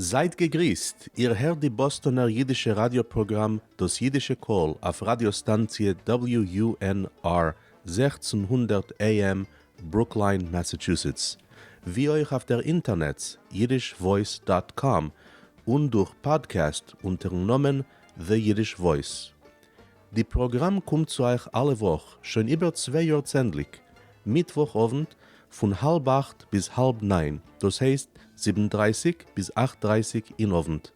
זייט געגריסט, איר הערט די באסטאנער אידישע ראדיא פראגראם דאס אידישע קול אויף ראדיא סטאנציע WUNR 1600 AM ברוקליין מאסאטשוסעטס, ווי אויך אויף דער אינטערנעץ yiddishvoice dot com און דורך פאדקעסט אונטערן נאמען The Yiddish Voice. די פראגראם קומט צו אייך אלע וואך, שוין איבער צוויי יאר צענדליג, מיטוואך אוונט פון האלב אכט ביז האלב ניין, דאס הייסט זיבן דרייסיג ביז אכט דרייסיג אין אוונט.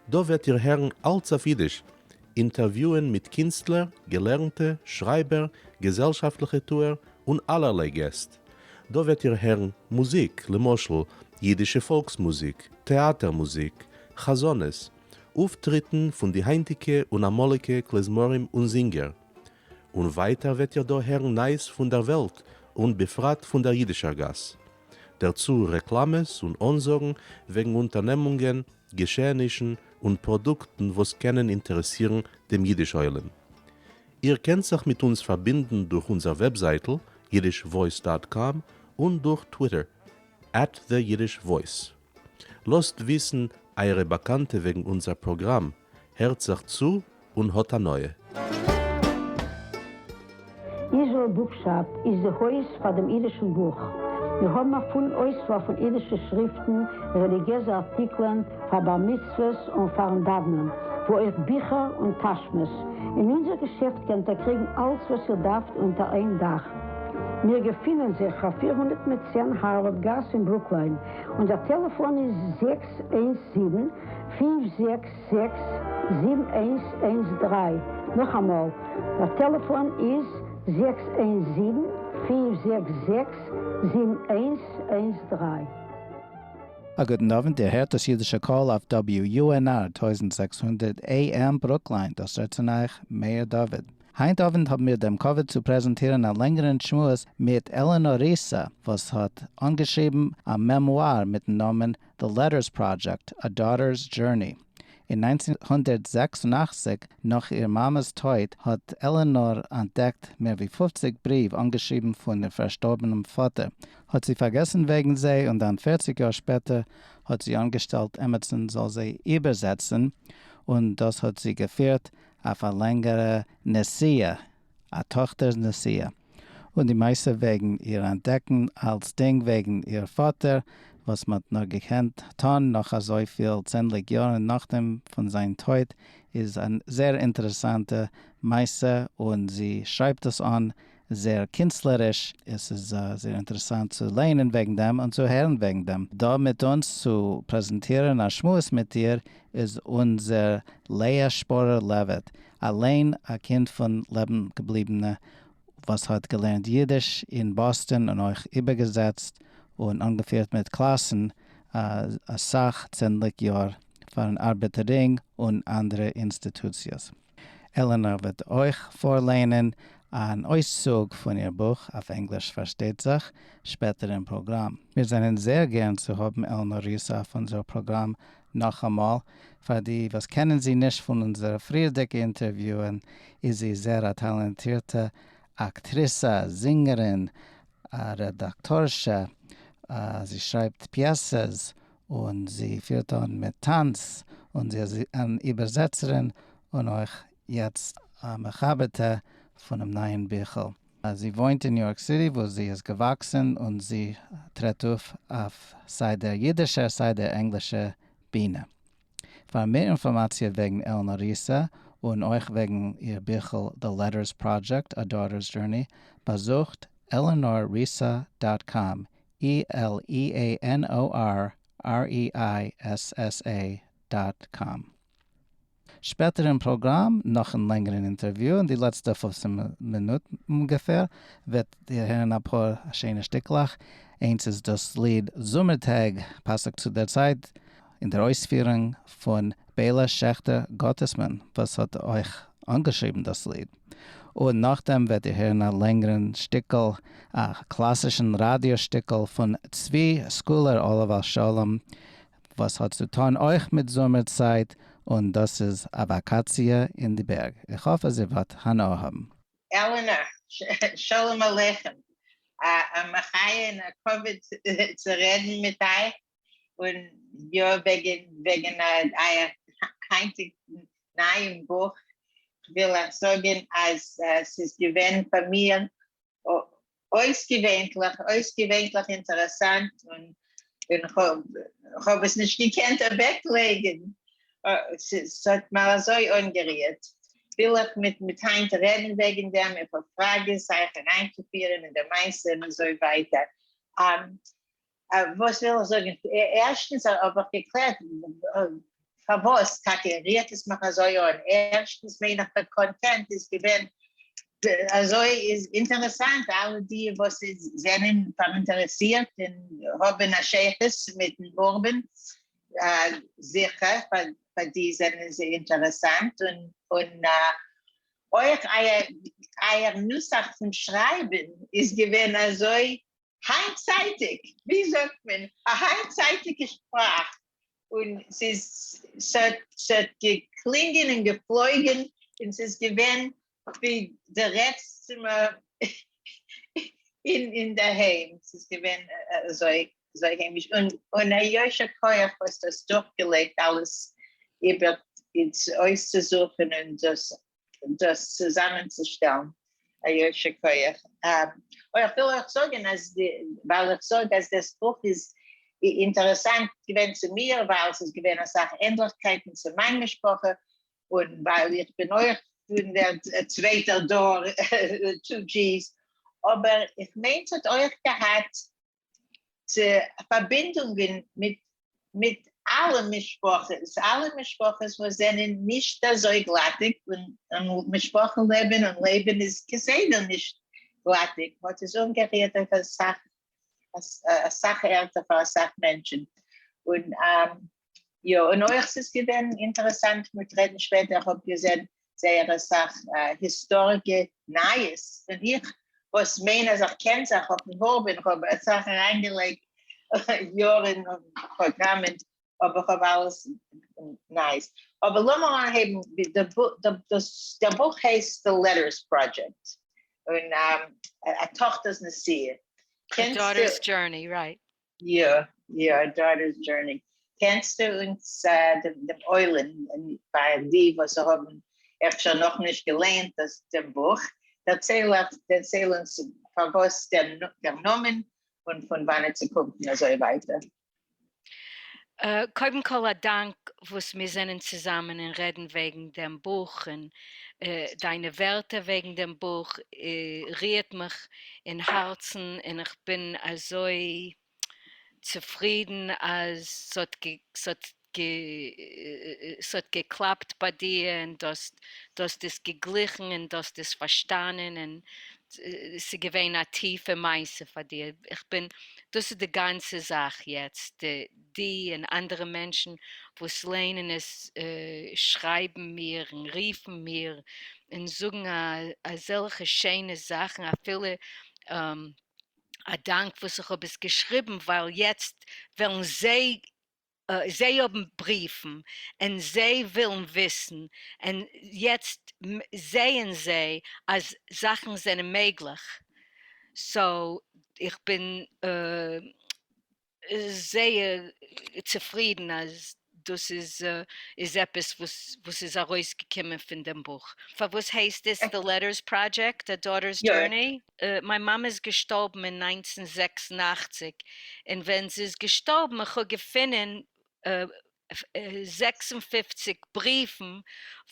דא וועט איר הערן אלץ אויף אידיש, אינטערוויוען מיט קינסטלער, געלערנטע, שרייבער, געזעלשאפטליכע טוער, און אלערליי געסט. דא וועט איר הערן מוזיק, למשל, אידישע פאלקס מוזיק, טעאטער מוזיק, חזנות, אויפטריטן פון די היינטיגע און אמאליגע כלי-זמרים און זינגער. און ווייטער וועט איר דא הערן נייעס פון דער וועלט און בפרט פון דער אידישער גאס. דערצו רעקלאמעס און אנזאגן וועגן אונטערנעמונגען, געשעענישן און פראדוקטן וואס קענען אינטערעסירן דעם אידיש עולם. איר קענט זיך מיט אונז פארבינדן דורך אונזער וועבזייטל yiddishvoice dot com און דורך טוויטער at the Yiddish Voice. לאזט וויסן אייערע באקאנטע וועגן אונזער פראגראם, הערט זיך צו און האט הנאה. Israel Bookshop איז די הויז פאר דעם אידישן בוך. מיר האבן א פולן אויסוואל פון אידישע שריפטן, רעליגיעזע ארטיקלען, פאר בר מצוות און פארן דאוונען, וואו אויך ביכער און טאשמעס. אין אונזער געשעפט קענט איר קריגן אלץ וואס איר דארפט אונטער איין דאך. מיר געפינען זיך אויף 410 הארווארד גאס אין ברוקליין. אונזער טעלעפאן איז 617 566 7113. נאכאמאל, דער טעלעפאן איז 617 566 7113. א גוטן אוונט, איר הערט דאס אידישע קול אויף WUNR 1600 AM ברוקליין, דאס רעדט צו אייך מאיר דוד. היינט אוונט האבן מיר דעם כבוד צו פרעזענטירן א לענגערן שמועס מיט עלענאר ריסא וואס האט אנגעשריבן א מעמואר מיטן נאמען The Letters Project, A Daughter's Journey. אין 1986 נאך איר מאמע'ס טויט האט עלענאר אנטדעקט מער ווי 50 בריוו אנגעשריבן פון איר פארשטארבענעם פאטער, האט זי פארגעסן וועגן זיי און דאן 40 יאר שפעטער האט זי אנגעשטעלט עמיצן זאל זיי איבערזעצן און דאס האט זי געפירט אויף א לענגערע נסיעה, א טאכטער'ס נסיעה, און די מעשה וועגן איר אנטדעקן אלצדינג וועגן איר פאטער, וואס מ'האט נאר געקענט טון נאך אזויפיל צענדליג יארן נאכדעם פון זיין טויט, איז א זייער אינטערעסאנטע מעשה, און זי שרייבט עס אן זייער קינסטלעריש, עס איז זייער אינטערעסאנט צו לייענען וועגן דעם און צו הערן וועגן דעם. דא מיט אונז צו פרעזענטירן א שמועס מיט איר איז אונזער לאה שפארער לעוויט, אליין א קינד פון לעבן געבליבענע וואס האט געלערנט אידיש אין באסטאן און אויך איבערגעזעצט און אנגעפירט מיט קלאסן אסאך צענדליג יאר פארן ארבעטער רינג און אנדערע אינסטיטוציעס. עלענאר וועט אויך פארלייענען אן אויסצוג פון איר בוך, אויף ענגליש פארשטייט זיך, שפעטער אין פראגראם. מיר זענען זייער גערן צו האבן עלענאר ריסא אויף אונזער פראגראם נאכאמאל. פאר די וואס קענען זי נישט פון אונזערע פריערדיגע אינטערוויוען, איז זי זייער א טאלענטירטע אקטריסע, זינגערין, א רעדאקטארשע, זי שרייבט פיעסעס, און זי פירט אן מיט טאנץ, און זי איז אן איבערזעצערין, און אויך יעצט א מחבר'טע פונעם נייעם ביכל. זי וואוינט אין ניו יארק סיטי וואו זי איז געוואקסן און זי טרעט אויף אויף סיי דער אידישער סיי דער ענגלישער בינע. פאר מער אינפארמאציע וועגן עלענאר ריסא און אויך וועגן איר ביכל The Letters Project, A Daughter's Journey, באזוכט eleanorreissa dot com, E L E A N O R R E I S S A dot com. שפעטער אין פראגראם, נאכן לענגערן אינטערוויו, אין די לעצטע 15 מינוט אומגעפער, וועט איר הערן אפאר שיינע שטיקלעך, איינס איז דאס ליד זומער טעג, פאסיג צו דער צייט, אין דער אויספירונג פון בעלא שעכטער גאטעסמאן וואס האט אויך אנגעשריבן דאס ליד. און נאכדעם וועט איר הערן א לענגערן שטיקל, א קלאסישן ראדיא שטיקל פון צבי סקולער עליו השלום, וואס האט צו טון אויך מיט זומער צייט, און דאס איז א וואקאציע אין די בערג. איך האף אז איר וועט הנאה האבן. עלענאר, שלום עליכם. א מחיה און א כבוד צו רעדן מיט אייך. און יא, וועגן אייער היינטיגן נייעם בוך וויל איך זאגן אז ס'איז געווען פאר מיר אויסגעווענליך אינטערעסאנט און כ'האב עס נישט געקענט אוועקלייגן, ס'האט מיר אזוי אנגערירט. וויל איך מיט היינט רעדן וועגן דעם, איך האב פראגעס אייך אריינצופירן אין די מעשה און אזוי ווייטער. וואס וויל איך זאגן? ערשטנס האב איך געקלערט פארוואס טאקע רירט עס מיך אזוי אן. ערשטנס מיין איך דער content איז געווען אזוי איז אינטערעסאנט, אלע די וואס זענען פאראינטערעסירט און האבן א שייכות מיטן חורבן, זיכער פאר די זענען זיי אינטערעסאנט, און אויך אייער נוסח פון שרייבן איז געווען אזוי היינטצייטיג, ווי זאגט מען, א היינטצייטיגע שפראך, און ס'איז ס'האט געקלינגען און געפלויגען, און ס'איז געווען ווי דו רעדסט צו מיר אינדערהיים, ס'איז געווען אזוי היימיש, און א יישר כח וואס דו האסט דורכגעלייגט אלעס איבער אויסצוזוכן און דאס צוזאמענצושטעלן, א יישר כח. אוי, איך וויל אויך זאגן אז די, ווייל איך זאג אז דאס בוך איז אינטערעסאנט געווען צו מיר, ווייל ס'איז געווען אסאך ענדליכקייטן צו מיין משפחה, און ווייל איך בין אויך פון דער צווייטער דור two Gs, אבער איך מיין ס'האט אויך געהאט צו פארבינדונגען מיט מיט אלע משפחות, אלע משפחות וואס זענען נישט אזוי גלאטיג, און משפחה לעבן און לעבן איז כסדר נישט גלאטיג, האט עס אנגערירט אויף אסאך אסאך ערטער פאר אסאך מענטשן, און יא, און אויך ס'איז געווען אינטערעסאנט מיט רעדן שפעטער, איך האב געזען זייער אסאך היסטארישע נייעס, און איך וואס מיין אז איך קען זיך אויפן חורבן, איך האב אסאך אריינגעלייגט יארן און פראגראמען, אבער איך האב אלעס נייעס. אבער לאמיר אנהייבן, דער בוך הייסט The Letters Project, און א טאכטער'ס נסיעה. A Daughter's Journey, right. יא, יא, A Daughter's Journey. קענסטו אונז דעם עולם, פאר די וואס האבן אפשר נאכנישט געליינט דאס דעם בוך, דערצייל דערצייל אונז פארוואס דער נאמען און פון וואנעט ס'קומט און אזוי ווייטער. קודם כל א דאנק וואס מיר זענען צוזאמען און רעדן וועגן דעם בוך, און דיינע ווערטער וועגן דעם בוך רירט מיך אין הארצן, און איך בין אזוי צופרידן אז ס'האט געקלאפט ביי דיר און דו האסט עס געגליכן און דו האסט עס פארשטאנען און ס'איז געווען א טיפע מעשה פאר דיר. איך בין, דאס איז די גאנצע זאך יעצט, די און אנדערע מענטשן וואס ליינען עס שרייבן מיר און רופן מיר און זאגן אזעלכע שיינע זאכן, אפילו א דאנק וואס איך האב עס געשריבן ווייל יעצט וועלן זיי, זיי האבן בריוון און זיי ווילן וויסן, און יעצט זעען זיי אז זאכן זענען מעגליך, so איך בין זייער צופרידן אז דאס איז עפעס וואס איז ארויסגעקומען פון דעם בוך. פארוואס הייסט עס The Letters Project, A Daughter's Journey? מיין מאמע איז געשטארבן אין 1986, און ווען זי איז געשטארבן איך האב געפונען 56 בריוון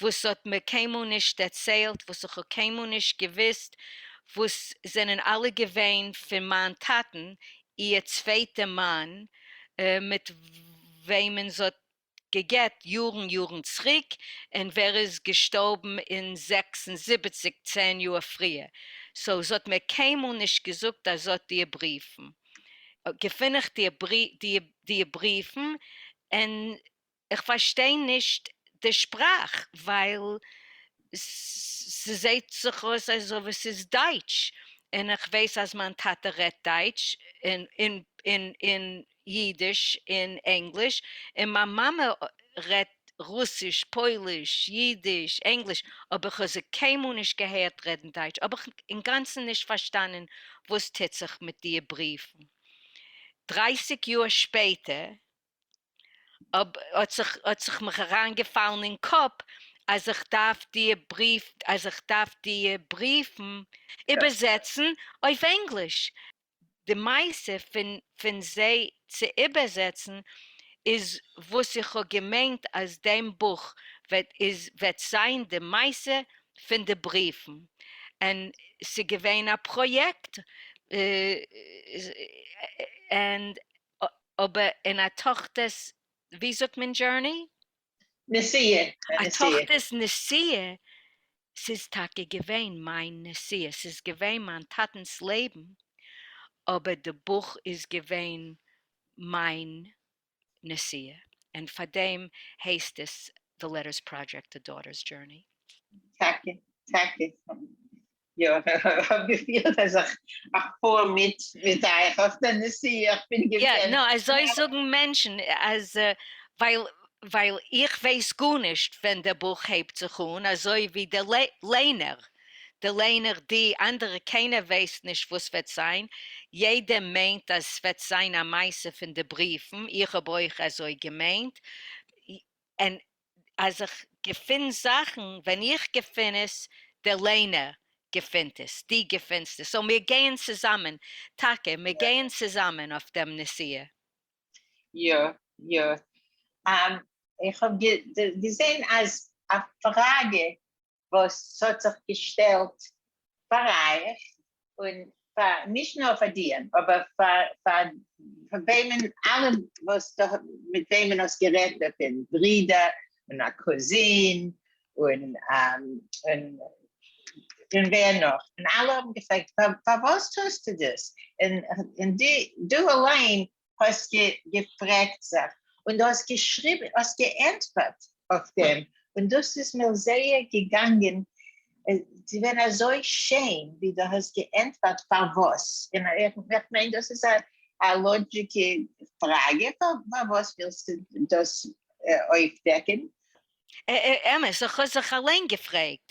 וואס האט מיר קיינמאל נישט דערציילט, וואס איך האב קיינמאל נישט געוואוסט, וואס זענען אלע געווען פון מיין טאטן, איר צווייטע מאן, מיט וועמען זי האט גע'גט יארן יארן צוריק, און ווער איז געשטארבן אין 76, 10 יאר פריער. so זי האט מיר קיינמאל נישט געזאגט אז זי האט די בריוון. געפין איך די בריוון, און איך פארשטיי נישט די שפראך, ווייל ס'זעהט זיך אויס אזוי ווי ס'איז דייטש, און איך ווייס אז מיין טאטע רעדט דייטש און אידיש און ענגליש, און מיין מאמע רעדט רוסיש, פויליש, אידיש, ענגליש, אבער איך האב זי קיינמאל נישט געהערט רעדן דייטש, האב איך אינגאנצן נישט פארשטאנען וואס טוט זיך מיט די בריוון. 30 יאר שפעטער. האָב, האָט זיך, האָט זיך מיך אַרײַנגעפֿאַלן אין קאָפּ, אַז איך דאַרף די בריוו, אַז איך דאַרף די בריוון איבערזעצן אויף ענגליש. די מעשׂה פֿון, פֿון זיי צו איבערזעצן איז וואָס איך האָב געמיינט אַז דעם בוך וועט, איז, וועט זײַן די מעשׂה פֿון די בריוון. און ס'איז געווען אַ פּראָיעקט, און אָבער אין אַ טאָכטערס, ווי זאָגט מען journey? נסיעה. אַ טאָכטערס נסיעה, ס'איז טאַקע געווען מײַן נסיעה, ס'איז געווען מײַן טאַטנס לעבן, אָבער די בוך איז געווען מײַן נסיעה. און פֿאַר דעם הייסט עס The Letters Project, The Daughter's Journey. טאַקע, טאַקע. יאָ, איך האָב געפֿילט, אַז איך פֿאָר מיט, מיט אײַך אויף דער נסיעה. איך בין געווען. יאָ, נאָר אַזוי זאָגן מענטשן, אַז ווײַל, ווײַל איך ווייס גאָרנישט, ווען דער בוך הייבט זיך אָן, אַזוי ווי דער לייענער. דער לייענער, די אַנדערע, קיינער ווייסט נישט, וואָס וועט זײַן. יעדער מיינט, אַז ס'וועט זײַן אַ מעשׂה פֿון די בריוון. איך האָב אויך אַזוי געמיינט. און אַז איך געפֿין זאַכן, ווען איך געפֿין עס, דער לייענער געפֿינט עס, דו געפֿינסט עס. So מיר גייען צוזאַמען, טאַקע, מיר גייען צוזאַמען אויף דעם נסיעה. יאָ, יאָ. איך האָב געזען, אַז אַ פֿראַגע, וואָס האָט זיך געשטעלט פֿאַר אײַך און פֿאַר, נישט נאָר פֿאַר דיר, אָבער פֿאַר, פֿאַר, פֿאַר וועמען אַלע, וואָס דו, מיט וועמען האָסט גערעדט דערפֿון, ברידער און אַ קוזין און, און, און ווער נאָך, און אַלע האָבן געפֿרעגט, פֿאַר וואָס טוסטו דאָס? און, און דו, דו אַליין האָסט געפֿרעגט זיך און דו האָסט געשריבן, האָסט געענטפֿערט אויף דעם, און דאָס איז מיר זייער געגאַנגען, ס'איז געווען אַזוי שיין, ווי דו האָסט געענטפֿערט פֿאַר וואָס. און איך מיין, דאָס איז אַ לאָגישע פֿראַגע, פֿאַר וואָס ווילסטו דאָס אויפֿדעקן? אמת, איך האָב זיך אַליין געפֿרעגט,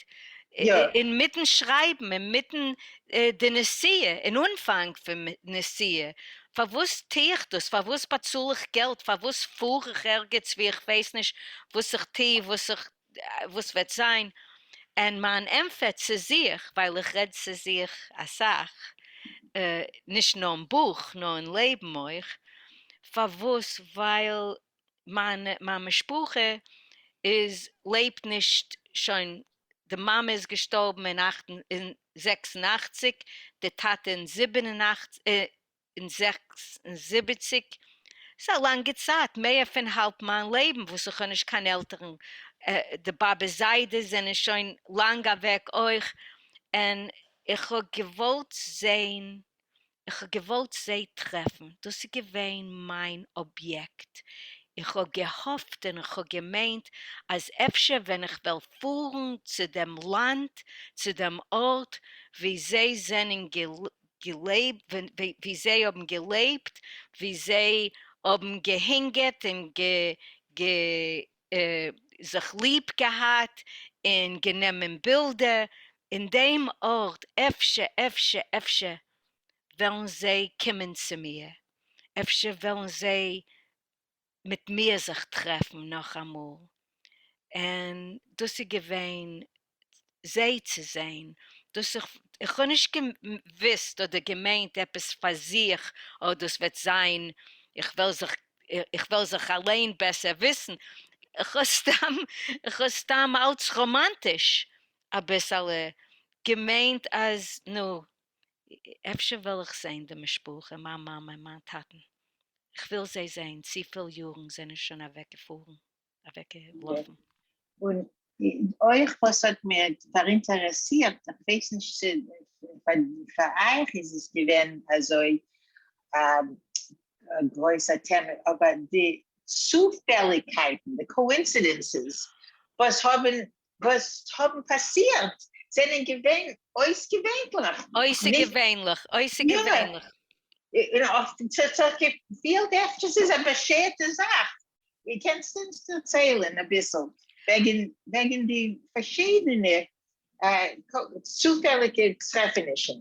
אין מיטן שרײַבן, אין מיטן די נסיעה, אין אָנפֿאַנג פֿון נסיעה, פֿאַר וואָס טו איך דאָס? פֿאַר וואָס באַצאָל איך געלט? פֿאַר וואָס פֿאָר איך ערגעץ, וווּ איך ווייס נישט, וואָס איך טו, וואָס איך, וואָס וועט זײַן? און מײַן ענטפֿער צו זיך, ווײַל איך רעד צו זיך אַ סך, נישט נאָר אין בוך, נאָר אין לעבן אויך, פֿאַר וואָס? ווײַל מיין מיין משפחה איז לעבט נישט שוין, די מאמע איז געשטארבן אין אַכט אין 86, די טאטע אין אין 76, ס'איז א לאנגע צייט, מער פון האלב מיין לעבן וואס איך האב נישט קיין עלטערן, די באבע זיידע זענען שוין לאנג אוועק אויך, און איך האב געוואלט זען איך האב געוואלט זיי טרעפן, דאס איז געווען מיין אביעקט, איך האב געהאפט און איך האב געמיינט אז אפשר ווען איך וועל פארן צו דעם לאנד, צו דעם ארט וואו זיי זענען געלעבט, וואו זיי האבן געלעבט, וואו זיי האבן געהונגערט און זיך ליב געהאט און גענומען בילדער אין דעם ארט, אפשר, אפשר, אפשר וועלן זיי קומען צו מיר, אפשר וועלן זיי מיט מיר זיך טרעפן נאכאמאל, און דאס איז געווען זיי צו זען, דאס איך, איך האב נישט געוויסט אדער געמיינט עפעס פאר זיך, אוי דאס וועט זיין, איך וועל זיך, איך וועל זיך אליין בעסער וויסן, איך האב סתם, איך האב סתם אלץ ראמאנטיש אביסעלע געמיינט אז נו, אפשר וועל איך זען די משפחה, מיין מאמע און מיין טאטן, איך וויל זיי זען, צופיל יארן זענען שוין אוועקגעפארן. אוועקגעלאפן. און אויך וואס האט מיר פאראינטערעסירט, איך ווייס נישט צו פאר אייך איז עס געווען אזוי א גרויסע טעמע, אבער די צופעליגקייטן, די coincidences, וואס האבן וואס האבן פאסירט זענען געווען אויסגעווענליך. אויסערגעווענליך, אויסערגעווענליך. ס'האט געפילט אפשר ס'איז א באשערטע זאך. קענסט אונז דערציילן אביסל וועגן וועגן די פארשידענע צופעליגע טרעפענישן?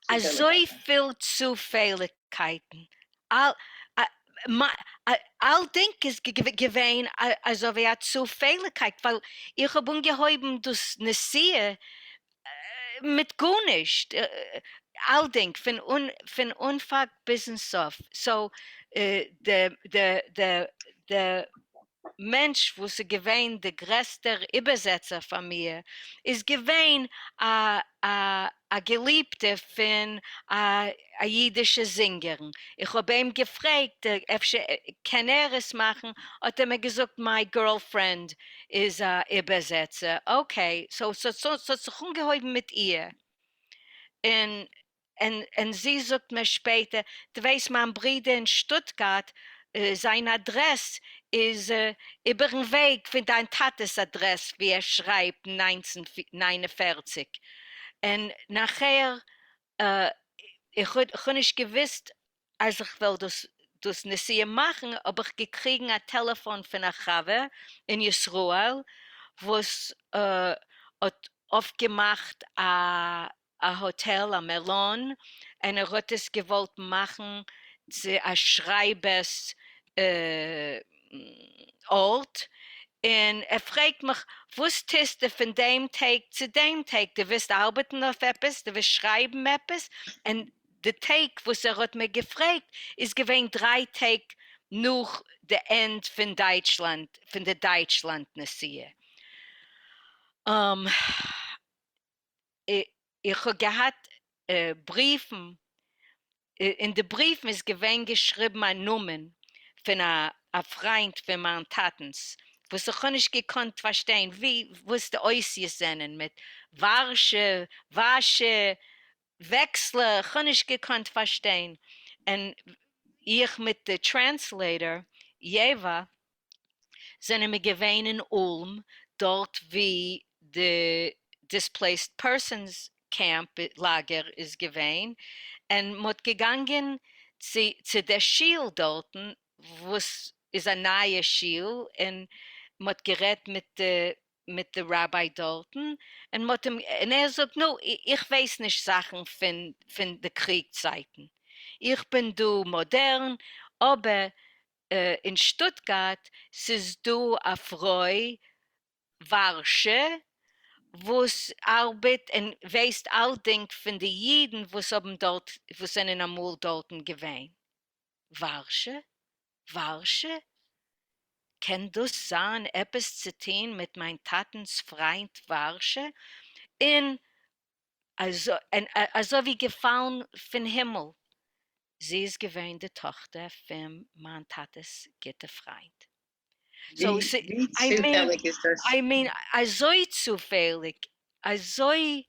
אזויפיל צופעליגקייטן. אלדינג איז געווען אזוי ווי א צופעליגקייט, ווייל איך האב אנגעהויבן דאס נסיעה מיט גארנישט, אלדינג פון אנפאנג ביזן סוף, so די מענטש וואס איז געווען די גרעסטער איבערזעצער פאר מיר איז געווען א א געליבטע פון א אידישע זינגערין, איך האב אים געפרעגט אפשר קען ער עס מאכן, האט ער מיר געזאגט my girlfriend איז א איבערזעצער, okay, so ס'האט זיך אנגעהויבן מיט איר, און און זי זאגט מיר שפעטער, דו ווייסט מיין ברודער אין שטוטגארט, זיין אדרעס איז איבערן וועג פון דיין טאטע'ס אדרעס ווי ער שרייבט 1949, און נאכער איך האב נישט געוויסט אז איך וועל דאס דאס נסיעה מאכן, האב איך געקריגן א טעלעפאן פון א חבר אין ישראל וואס האט אויפגעמאכט א א האטעל א מלון, און ער האט עס געוואלט מאכן צו א שרייבערס ארט, און ער פרעגט מיך וואס טוסטו פון דעם טעג צו דעם טעג, דו ווילסט ארבעטן אויף עפעס, דו ווילסט שרייבן עפעס, און די טעג וואס ער האט מיר געפרעגט איז געווען דריי טעג נאך די end פון דייטשלאנד, פון די דייטשלאנד נסיעה. איך האב געהאט בריוון, אין די בריוון איז געווען געשריבן א נאמען פון א פריינט פון מיין טאטנס, וואס איך האב נישט געקאנט פארשטיין ווי וואס די אותיות זענען מיט ווארשע, וואשע, וועקסלער, איך האב נישט געקאנט פארשטיין, און איך מיט די translator יעווא זענען מיר געווען אין אולם דארט ווי די displaced persons camp לאגער איז געווען, און מ'האט געגאנגען צו צו דער שול דארטן וואס איז א נייע שול, און מ'האט גערעדט מיט די מיט די ראביי דארטן, און מ'האט אים, און ער זאגט נו איך ווייס נישט זאכן פון פון די קריג צייטן, איך בין דא מאדערן, אבער אין שטוטגארט ס'איז דא א פרוי ווארשע וואס ארבעט און ווייסט אלדינג פון די אידן וואס האבן דארט וואס זענען אמאל דארטן געווען. ווארשע? ווארשע? קען דאס זיין עפעס צו טוהן מיט מיין טאטענס פריינט ווארשע? און אזוי ווי געפאלן פון הימל, זי איז געווען די טאכטער פון מיין טאטע'ס גוטע פריינט. ווי צופעליג איז דאס? I mean, אזוי צופעליג, אזוי,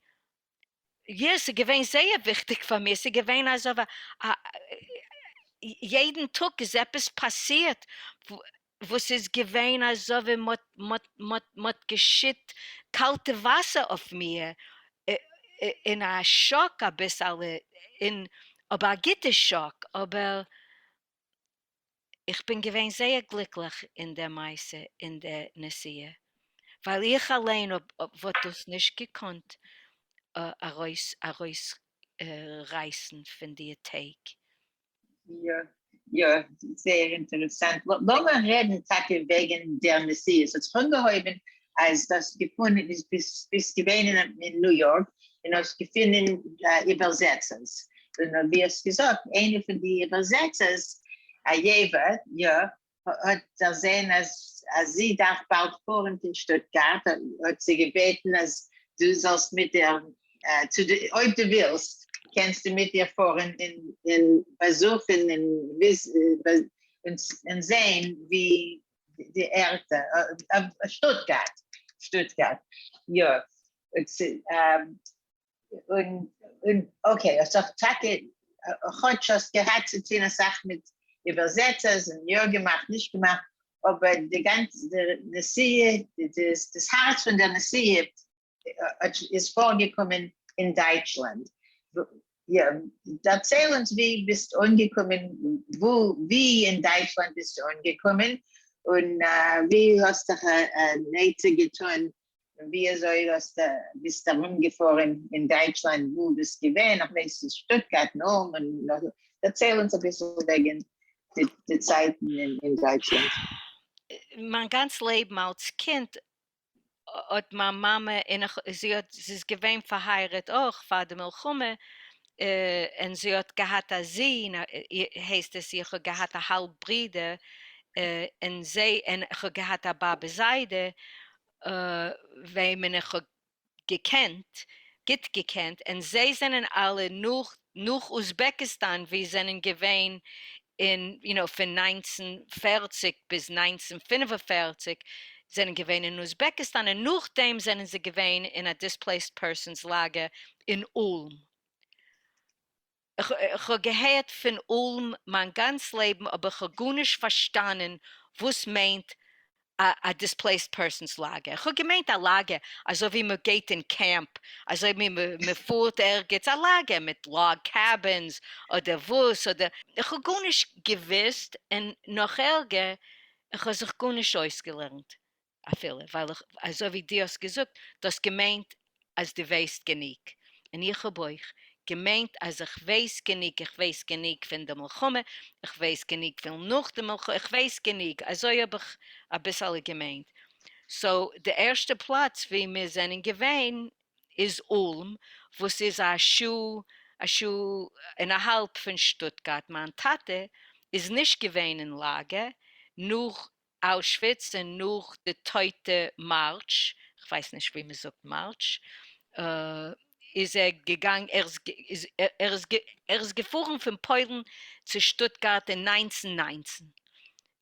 יא, ס'איז געווען זייער וויכטיג פאר מיר, ס'איז געווען אזוי ווי א, יעדן טאג איז עפעס פאסירט וואס איז געווען אזוי ווי מ'האט געשיט קאלטע וואסער אויף מיר, אין א שאק אביסעלע, און אבער א גוטע שאק, אבער איך בין געווען זייער גליקליך אין דער מעשה, אין דער נסיעה, ווייל איך אליין האב וואלט דאס נישט געקאנט ארויס ארויסרייסן פון די טעג. יא יא, זייער אינטערעסאנט. לאמיר רעדן טאקע וועגן דער נסיעה. ס'האט זיך אנגעהויבן אז דו האסט געפונען, ביסט געווען אין ניו יארק און האסט געפונען איבערזעצערס, און ווי האסט געזאגט, איינע פון די איבערזעצערס, א יעווע, יא, האט דערזען אז אז זי דארף באלד פארן קיין שטוטגארט, האט זי געבעטן אז דו זאלסט מיט איר, צו די, אויב דו ווילסט, קענסטו מיט איר פארן און באזוכן און זען ווי די ערטער, שטוטגארט, שטוטגארט, יא. און און okay, האסט דאך טאקע, כאטש האסט געהאט צו טון אסאך מיט איבערזעצערס און יא געמאכט נישט געמאכט, אבער די גאנצע נסיעה, דאס הארץ פון דער נסיעה איז פארגעקומען אין דייטשלאנד. יא, דערצייל אונז ווי ביסט אנגעקומען, וואו, ווי אין דייטשלאנד ביסטו אנגעקומען, און ווי האסט דיך אן עצה געטון און ווי אזוי האסטו ביסט ארום געפארען אין דייטשלאנד וואו ביסט געווען איך ווייס אין שטוטגארט און אולם און נאך, דערצייל אונז אביסל וועגען די צייטן אין דייטשלאנד? מיין גאנץ לעבן אלס קינד האט מיין מאמע, און איך, זי האט, זי איז געווען פארהייראט אויך פאר די מלחמה, און זי האט געהאט א זון, הייסט עס איך האב געהאט א האלב ברודער, און זיי, און איך האב געהאט א באבע זיידע וועמען איך האב געקענט, גוט געקענט, און זיי זענען אלע נאך נאך אוזבעקיסטאן ווי זענען געווען אין you know פון 1940 ביז 1945 זענען געווען אין אוזבעקיסטאן און נאכדעם זענען זיי געווען אין א displaced persons לאגער אין אולם. איך האב געהערט פון אולם מיין גאנץ לעבן אבער איך האב גארנישט פארשטאנען וואס מיינט א displaced persons לאגער. איך האב געמיינט א לאגער אזוי ווי מען גייט אין קעמפ, אזוי ווי מען פארט ערגעץ, א לאגער מיט log cabins אדער וואס אדער, איך האב גארנישט געוויסט און נאך ערגער איך האב זיך גארנישט אויסגעלערנט אפילו, ווייל איך, אזוי ווי דו האסט געזאגט, דו האסט געמיינט אז דו ווייסט גענוג, און איך האב אויך געמיינט אז איך ווייס גענוג, איך ווייס גענוג פון די מלחמה, איך ווייס גענוג פון נאך די מלחמה, איך ווייס גענוג, אזוי האב איך אביסעלע געמיינט. so די ערשטע פלאץ ווי מיר זענען געווען איז אולם, וואס איז א שעה, א שעה און א האלב פון שטוטגארט, מיין טאטע איז נישט געווען אין לאגער נאך אוישוויץ און נאך די טויטע מארטש, כ'ווייס נישט ווי מ'זאגט מארטש, איז ער געגאנגען, ער איז ער איז געפארן פון פוילן צו שטוטגארט אין 1919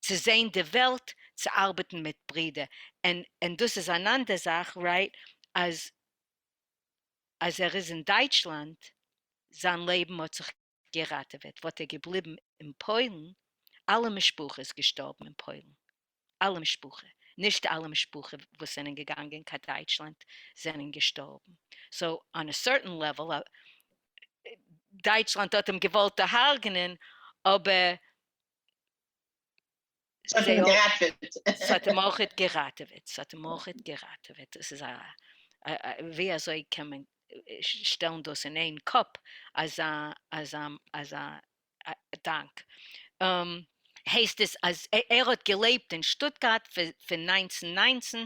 צו זעהן די וועלט, צו ארבעטן מיט ברידער, און דאס איז אן אנדער זאך, right, אז אז ער איז אין דייטשלאנד, זיין לעבן האט זיך געראטעוועט, וואלט ער געבליבן אין פוילן, אלע משפחה איז געשטארבן אין פוילן, אלע משפחה, נישט אלע משפחה וואס זענען געגאנגען קיין דייטשלאנד זענען געשטארבן, so on a certain level, דייטשלאנד האט אים געוואלט דערהארגענען, אבער ס'האט אים געראטעוועט. ס'האט אים אויכעט געראטעוועט, ס'האט אים אויכעט געראטעוועט, דאס איז א, ווי אזוי קען מען שטעלן דאס אין איין קאפ אזא אזא אזא דאנק. הייסט עס אז ער האט געלעבט אין שטוטגארט פון 1919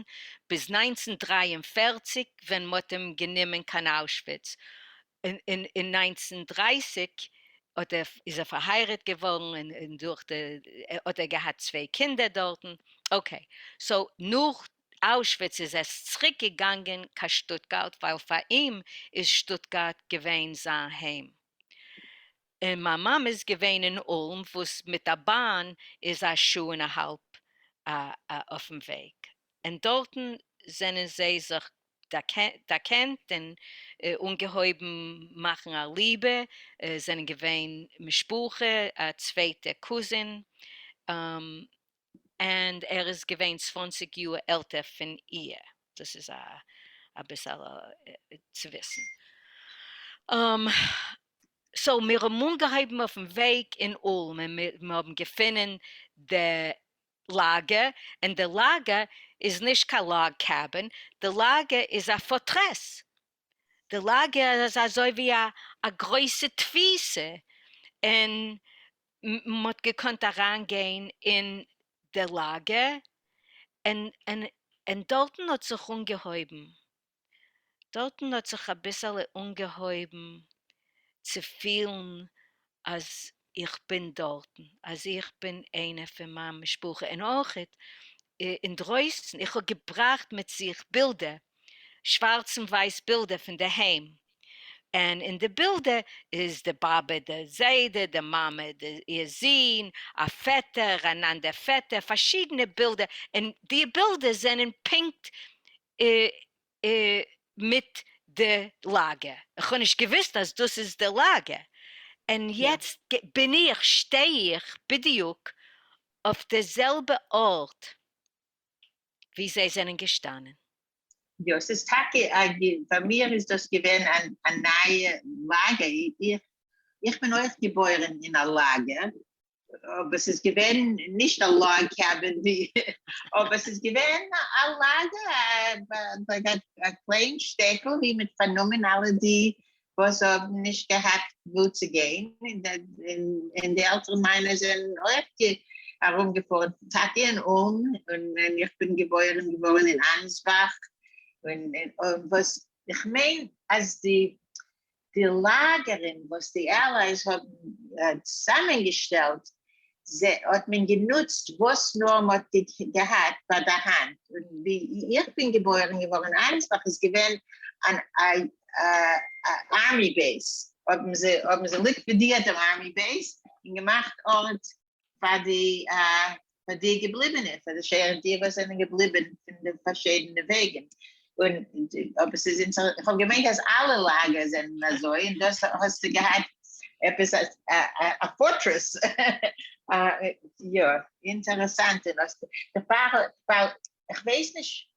ביז 1943 ווען מ'האט אים גענומען קיין אוישוויץ, אין 1930 האט ער איז ער פארהייראט געווארן און דורך די האט ער געהאט צוויי קינדער דארטן, okay, so נאך אוישוויץ איז עס צוריק געגאנגען קיין שטוטגארט ווייל פאר אים איז שטוטגארט געווען זיין היים. און מיין מאמע איז געווען אין אולם וואס מיט א באן איז א שעה און א האלב אויפן וועג, און דארטן זענען זיי זיך דערקענט און אנגעהויבן מאכן א ליבע, זענען געווען משפחה, א צווייטע cousin, און ער איז געווען 20 יאר עלטער פון איר, דאס איז אביסעלע צו וויסן. so מיר האבן אנגעהויבן אויפן וועג אין אולם און מיר האבן געפונען די לאגער, און די לאגער איז נישט קיין log cabin, די לאגער איז א fortress, די לאגער איז אזוי ווי א גרויסע תפיסה, און מען האט געקאנט אריין גיין אין די לאגער, און דארטן האט זיך אנגעהויבן דארטן האט זיך אביסעלע אנגעהויבן צו פילן אז איך בין דארטן, אז איך בין איינע פון מיין משפחה, און אויכעט אינדרויסן, איך האב געבראכט מיט זיך בילדער, שווארץ און ווייס בילדער פון די היים, און אין די בילדער איז די באבע, די זיידע, די מאמע, די איר זון, א פעטער, אן אנדער פעטער, פארשידענע בילדער, און די בילדער זענען פונקט מיט די לאגער, איך האב נישט געוויסט אז דאס איז די לאגער, און יעצט בין איך, שטיי איך בדיוק אויף די זעלבע ארט ווי זיי זענען געשטאנען. יא, ס'איז טאקע א, פאר מיר איז דאס געווען א נייע לאגער, איך בין אויך געבוירן אין א לאגער, אבער ס'איז געווען נישט א log cabin ווי, אבער ס'איז געווען א לאגער, א קליין שטעטל ווי מ'האט פארנומען אלע די וואס האבן נישט געהאט וואו צו גיין, און די עלטערן מיינע זענען אויך ארומגעפארן, טאקע אין אולם, און איך בין געבוירן געווארן אין אנסבאך, און וואס איך מיין אז די די לאגערן וואס די Allies האבן צוזאמענגעשטעלט, האט מען גענוצט וואס נאר מען האט געהאט ביי דער האנט, און ווי איך בין געבוירן געווארן אין אנסבאך איז געווען אן army base, האבן זיי האבן זיי ליקווידירט דעם army base און געמאכט ארט פאר די פאר די געבליבענע, פאר די שארית די וואס זענען געבליבען פון די פארשידענע וועגן, און אבער ס'איז אינטער, איך האב געמיינט אז אלע לאגער זענען אזוי, און דאס האסטו געהאט עפעס א fortress, יא, אינטערעסאנט, און האסט דערפאר, ווייל איך ווייס נישט,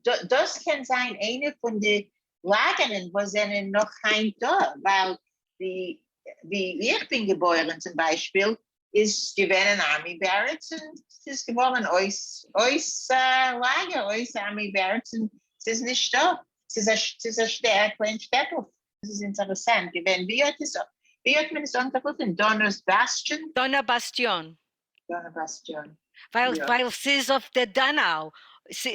דאס קען זיין איינע פון די לאגערן וואס זענען נאך היינט דא, ווייל ווי ווי איך בין געבוירן צום ביישפיל איז געווען אן army barracks און ס'איז געווארן אויס אויס לאגער, אויס army barracks און ס'איז נישטא, ס'איז א ס'איז א שטע א קליין שטעטל, ס'איז אינטערעסאנט געווען, ווי האט עס ווי האט מען עס אנגערופן? דאנערס באסטיאן? דאנער באסטיאן. דאנער באסטיאן, ווייל יא. ווייל ס'איז אויף די דאנאו,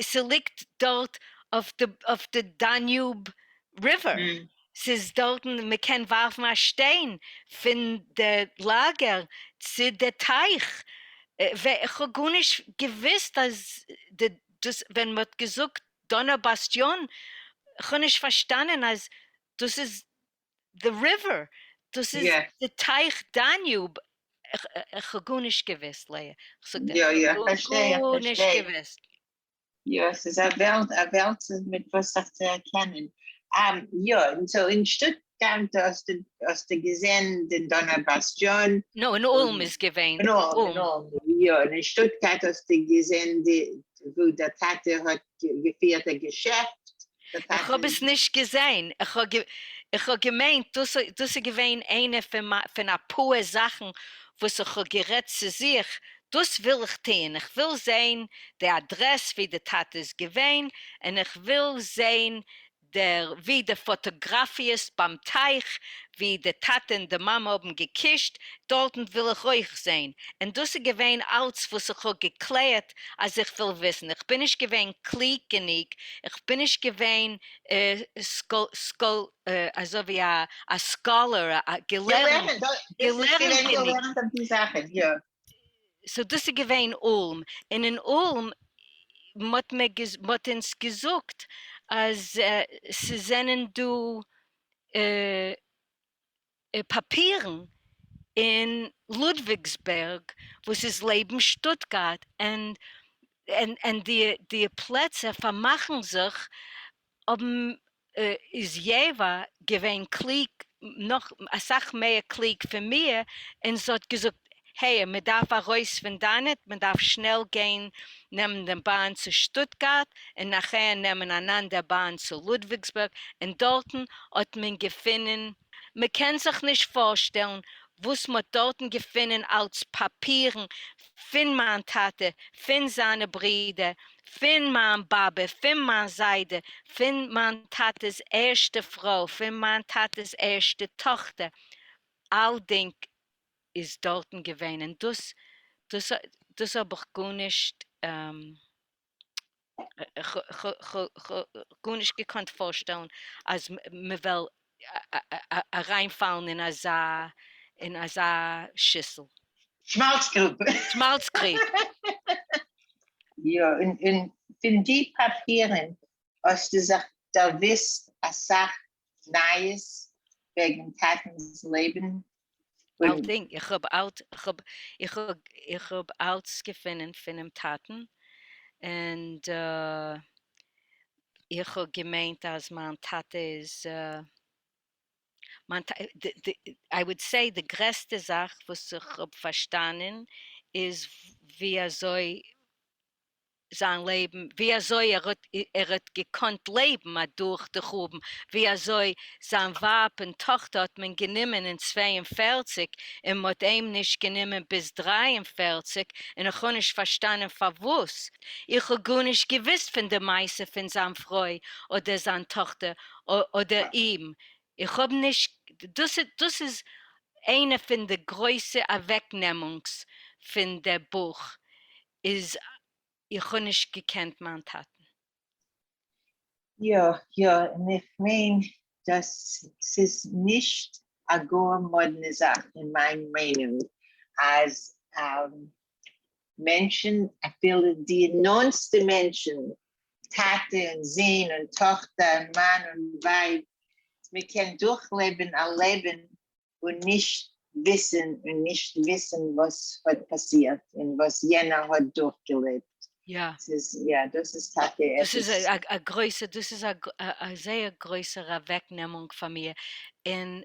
ס'ליגט דארט אויף די אויף די Danube River, ס'איז דארטן מ'קען ווארפן א שטיין פון די לאגער צו די טייך, איך האב גארנישט געוויסט אז די דאס ווען מ'האט געזאגט דאנער באסטיאן, כ'האב נישט פארשטאנען אז דאס איז די river, דאס איז די טייך דאניוב, איך האב גארנישט געוויסט לאה, איך זאג דיר, איך האב גארנישט געוויסט. יא, ס'איז א וועלט, א וועלט מיט וואס זיך צו ערקענען. יא, און so אין שטוטגארט האסטו האסטו געזען דעם דאנער באסטיאן. no, אין אולם איז געווען. אין אולם, אין אולם, יא, און אין שטוטגארט האסטו געזען די וואו דער טאטע האט געפירט א געשעפט. איך האב עס נישט געזען, איך האב געמיינט דאס איז געווען איינע פון אפאר זאכן וואס איך האב גערעדט צו זיך, דאס וויל איך טוען, איך וויל זען די אדרעס ווי די טאטע איז געווען, און איך וויל זען דער ווי די פאטאגראפיעס ביים טייך ווי די טאטע און די מאמע האבן געקישט, דארטן וויל איך אויך זען, און דאס איז געווען אלץ וואס איך האב געקלערט אז איך וויל וויסן, איך בין נישט געווען קלוג גענוג, איך בין נישט געווען אזוי ווי א scholar, א געלערנט גענוג. so דאס איז געווען אולם, און אין אולם מ'האט מ'האט אונז געזאגט אז ס'זענען דא פאפירן אין לודוויגסבערג וואס איז לעבן שטוטגארט, און די פלעצער פארמאכן זיך האבן איז יעווא געווען קלוג, נאך אסאך מער קלוג פון מיר, און זי האט געזאגט, העי, מען דארף ארויס פון דאנעט, מען דארף שנעל גיין נעמען דעם באן צו שטוטגארט, און נאכער נעמען אן אנדער באן צו לודוויגסבורג, און דארטן האט מען געפונען, מען קען זיך נישט פארשטעלן וואס מען האט דארטן געפונען אלץ פאפירן פון מיין טאטע, פון זיינע ברידער, פון מיין באבע, פון מיין זיידע, פון מיין טאטע'ס ערשטע פרוי, פון מיין טאטע'ס ערשטע טאכטער, אלדינג איז דארטן געווען, און דאס דאס דאס האב איך גארנישט גארנישט געקאנט פארשטעלן אז מ'וועל אריינפאלן אין אזא אין אזא שיסל. שמאלץ גרוב. שמאלץ גרוב. יא, און און פון די פאפירן האסטו זיך דערוויסט אסאך נייעס וועגן טאטנ'ס לעבן? אלדינג, איך האב אלט, איך האב, איך האב, איך האב אלץ געפונען פונעם טאטן, און איך האב געמיינט אז מיין טאטע איז, מיין טא, די, I would say די גרעסטע זאך וואס איך האב פארשטאנען איז ווי אזוי זיין לעבן, ווי אזוי ער האט ער האט געקאנט לעבן אדורך די חורבן, ווי אזוי זיין ווייב און טאכטער האט מען גענומען אין 42 און מ'האט אים נישט גענומען ביז 43, און איך האב נישט פארשטאנען פארוואס, איך האב גארנישט געוויסט פון די מעשה פון זיין פרוי אדער זיין טאכטער אדער אים. איך האב נישט, דאס דאס איז איינע פון די גרויסע אוועקנעמונגס פון דער בוך איז איך האב נישט געקענט מיין טאטן. יא, יא, און איך מיין דאס ס'איז נישט א גאר מאדנע זאך אין מיין מיינונג אז מענטשן אפילו די נאנטסטע מענטשן, טאטע און זון און טאכטער און מאן און ווייב, מען קען דורכלעבן א לעבן און נישט וויסן און נישט וויסן וואס האט פאסירט און וואס יענער האט דורכגעלעבט. יא. ס'איז, יא, דאס איז טאקע דאס איז עפעס. א גרויסע, דאס איז א זייער גרויסער אוועקנעמונג פאר מיר, און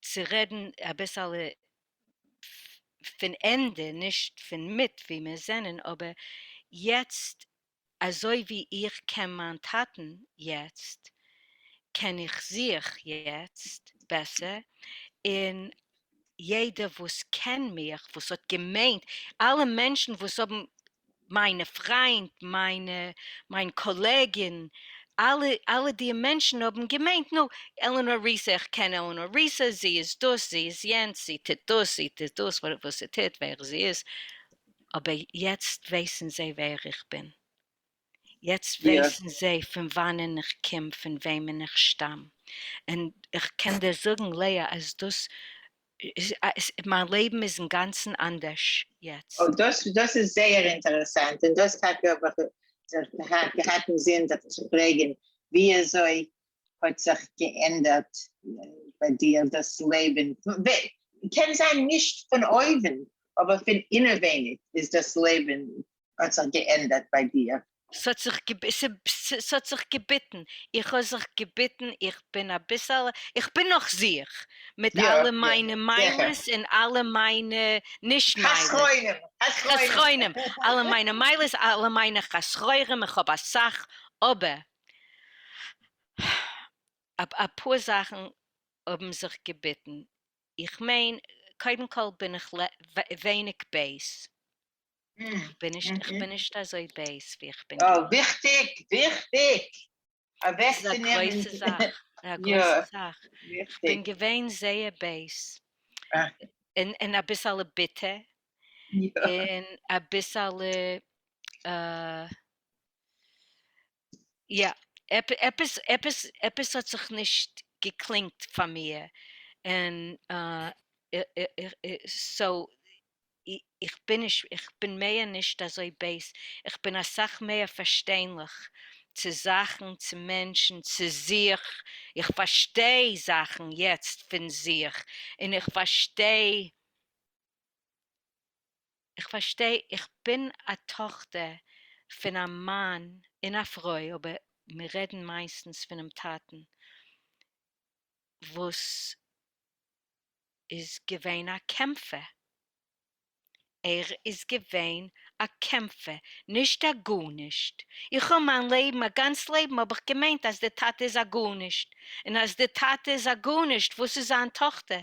צו רעדן אביסעלע פון ענדע, נישט פון מיט ווי מיר זענען, אבער יעצט אזוי ווי איך קען מיין טאטן יעצט, קען איך זיך יעצט בעסער, און יעדער וואס קען מיך, וואס האט געמיינט, אלע מענטשן וואס האבן, מיינע פריינט, מיינע, מיין קאלעגין, אלע, אלע די מענטשן האבן געמיינט, נו, עלענאר ריסע, איך קען עלענאר ריסע, זי איז דאס, זי איז יענץ, זי טוט דאס, זי טוט דאס, וואס זי טוט, ווער זי איז, אבער יעצט ווייסן זיי ווער איך בין. יעצט ווייסן זיי פון וואנען איך קום, פון וועמען איך שטאם. און איך קען דיר זאגן, לאה, אז דאס, מיין לעבן איז אינגאנצן אנדערש יעצט. אוי, דאס, דאס איז זייער אינטערעסאנט, און דאס טאקע האב איך זיך געהאט אין זין זיך צו פרעגן, ווי אזוי האט זיך געענדערט ביי דיר דאס לעבן? קען זיין נישט פון אויבן, אבער פון אינעווייניג איז דאס לעבן האט זיך געענדערט ביי דיר. ס'האט זיך ס'האט זיך געביטן, איך האב זיך געביטן, איך בין אביסעלע, איך בין נאך זיך, מיט אלע מיינע מעלות און אלע מיינע נישט מעלות. חסרונים, אלע מיינע מעלות, אלע מיינע חסרונים, איך האב אסאך, אבער אפאר זאכן האבן זיך געביטן, איך מיין, קודם כל בין איך ווייניג בייז, איך בין נישט, איך בין נישט אזוי בייז ווי איך בין געווען. וויכטיג, וויכטיג! ס'איז א גרויסע זאך, א גרויסע זאך. איך בין געווען זייער בייז, און אביסעלע ביטער, און אביסעלע יא, עפעס עפעס עפעס האט זיך נישט געקלינגט פאר מיר, און so איך בין נישט, איך בין מער נישט אזוי בייז, איך בין אסאך מער פארשטענליך צו זאכן, צו מענטשן, צו זיך, איך פארשטיי זאכן יעצט פון זיך, און איך פארשטיי איך פארשטיי, איך בין א טאכטער פון א מאן און א פרוי, אבער מיר רעדן מייסטנס פונעם טאטן, וואס איז געווען א קעמפער. ער איז געווען א קעמפער, נישט א גארנישט. איך האב מיין לעבן, א גאנץ לעבן האב איך געמיינט אז דער טאטע איז א גארנישט, און אז דער טאטע איז א גארנישט, וואס איז זיין טאכטער?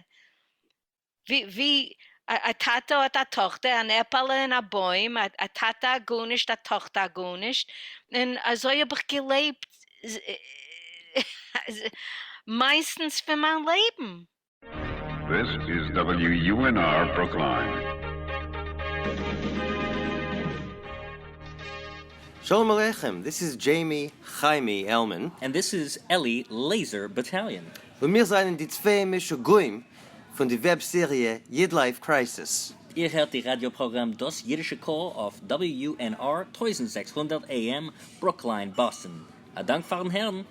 ווי א טאטע האט א טאכטער, אן עפעלע אין א בוים, א טאטע א גארנישט, א טאכטער א גארנישט, און אזוי האב איך געלעבט מייסטנס פון מיין לעבן. This is WUNR Brookline. Shalom Aleichem, this is Jamie Chaimie Elman. And this is Eli Laser Battalion. און מיר זענען די צוויי משוגעים פון די וועב סעריע YidLife Crisis. איר הערט די ראדיא פראגראם דאס אידישע קול אויף WUNR 1600 AM ברוקליין באסטן. א דאנק פארן הערן.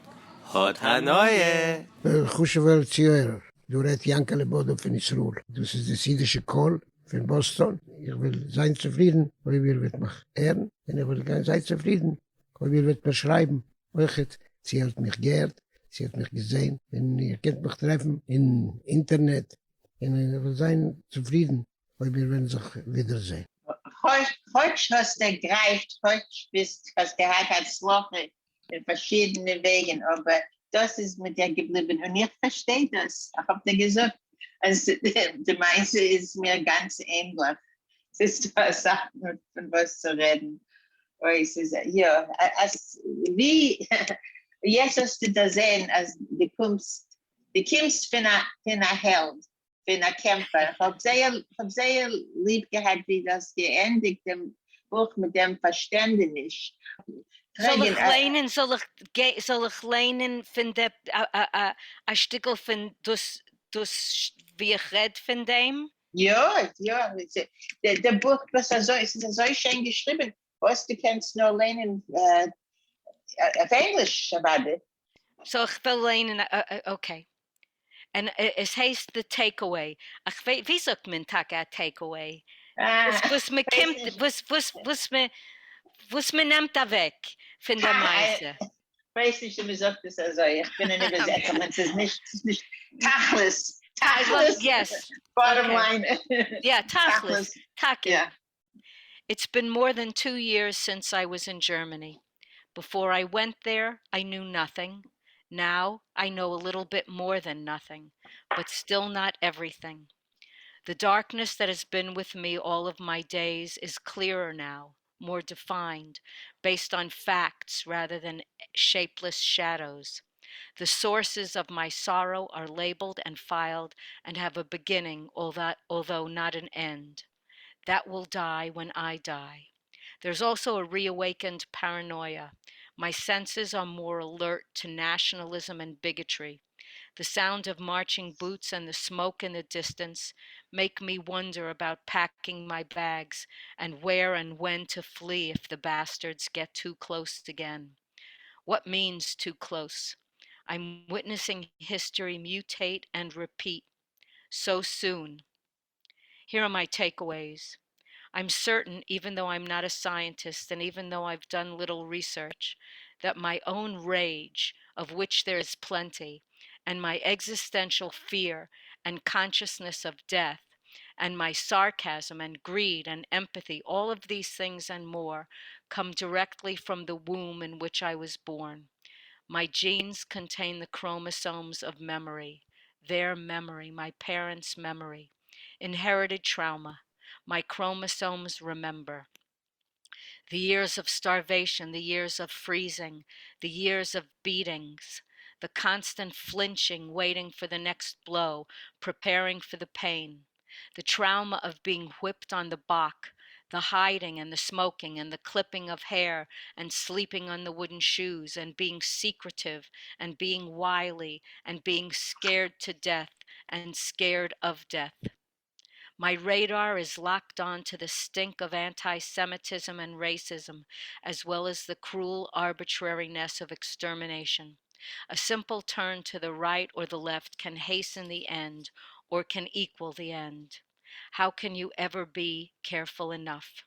האט הנאה! חשוב'ער צוהערער, דא רעדט יענקעלע באדא פון ישראל, דאס איז דאס אידישע קול פון באסטאן, איך וועל זיין צופרידן אויב איר וועט מיך הערן, און איך וועל זיין צופרידן אויב איר וועט מיר שרייבן אויכעט צו איר האט מיך געהערט, צו איר האט מיך געזען, און איר קענט מיך טרעפן אין אינטערנעט, און איך וועל זיין צופרידן אויב מיר וועלן זיך ווידערזען. כאטש האסט דערגרייכט, כאטש ביסט האסט געהאט הצלחה אין פארשידענע וועגן, אבער דאס איז מיט דיר געבליבן, און איך פארשטיי דאס, איך האב דיר געזאגט אז די מעשה איז מיר גאנץ ענדליך, ס'איז דא אסאך פון וואס צו רעדן, אוי ס'איז יא, אז ווי יעצט האסטו דערזען אז דו קומסט. דו קומסט פֿון אַ, פֿון אַ העלד, פֿון אַ קעמפֿער. איך האָב זייער, איך האָב זייער ליב געהאַט, ווי דו האָסט געענדיקט דעם בוך מיט דעם פֿאַרשטענדעניש. זאָל איך לייענען, זאָל איך, זאָל איך לייענען פֿון דער, אַ שטיקל פֿון דאָס, דאָס, ווי איך רעד פֿון דעם? יא, יא, דער בוך וואס אזוי, עס איז אזוי שיין געשריבען, וואס דו קענסט נאר ליינען אויף ענגליש אוודאי. So איך וועל ליינען, okay. און עס הייסט The Takeaway. איך ווייס, ווי זאגט מען טאקע א takeaway? וואס מען קומט, וואס, וואס, וואס מען, וואס מען נעמט אוועק פון דער מעשה. כ'ווייס נישט צו מ'זאגט עס אזוי, איך בין אן איבערזעצער און ס'איז נישט, ס'איז נישט תכלית, תכלית, bottom line, יא, תכלית, טאקע. It's been more than two years since I was in Germany. Before I went there, I knew nothing. Now I know a little bit more than nothing, but still not everything. The darkness that has been with me all of my days is clearer now, more defined, based on facts rather than shapeless shadows. The sources of my sorrow are labeled and filed and have a beginning, although not an end. That will die when I die. There's also a reawakened paranoia. My senses are more alert to nationalism and bigotry. The sound of marching boots and the smoke in the distance make me wonder about packing my bags and where and when to flee if the bastards get too close again. What means too close? I'm witnessing history mutate and repeat so soon. Here are my takeaways. I'm certain, even though I'm not a scientist and even though I've done little research, that my own rage, of which there is plenty, and my existential fear and consciousness of death, and my sarcasm and greed and empathy, all of these things and more, come directly from the womb in which I was born. My genes contain the chromosomes of memory, their memory, my parents' memory, inherited trauma. My chromosomes remember. The years of starvation, the years of freezing, the years of beatings, the constant flinching, waiting for the next blow, preparing for the pain, the trauma of being whipped on the back, the hiding and the smoking and the clipping of hair and sleeping on the wooden shoes and being secretive and being wily and being scared to death and scared of death. My radar is locked on to the stink of anti Semitism and racism, as well as the cruel arbitrariness of extermination. A simple turn to the right or the left can hasten the end or can equal the end. How can you ever be careful enough?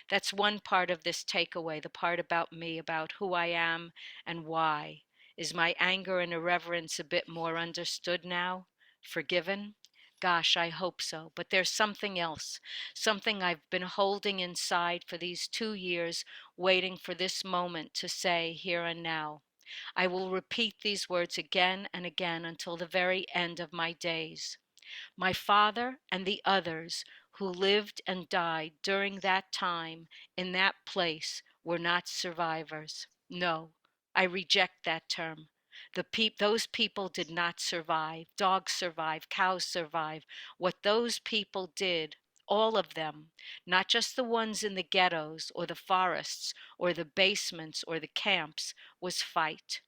That's one part of this takeaway, the part about me, about who I am and why. Is my anger and irreverence a bit more understood now? Forgiven? Gosh, I hope so. But there's something else, something I've been holding inside for these 2 years, waiting for this moment to say here and now. I will repeat these words again and again until the very end of my days. My father and the others who lived and died during that time in that place were not survivors. No, I reject that term. Those people did not survive. Dogs survive, cows survive. What those people did, all of them, not just the ones in the ghettos or the forests or the basements or the camps, was fight.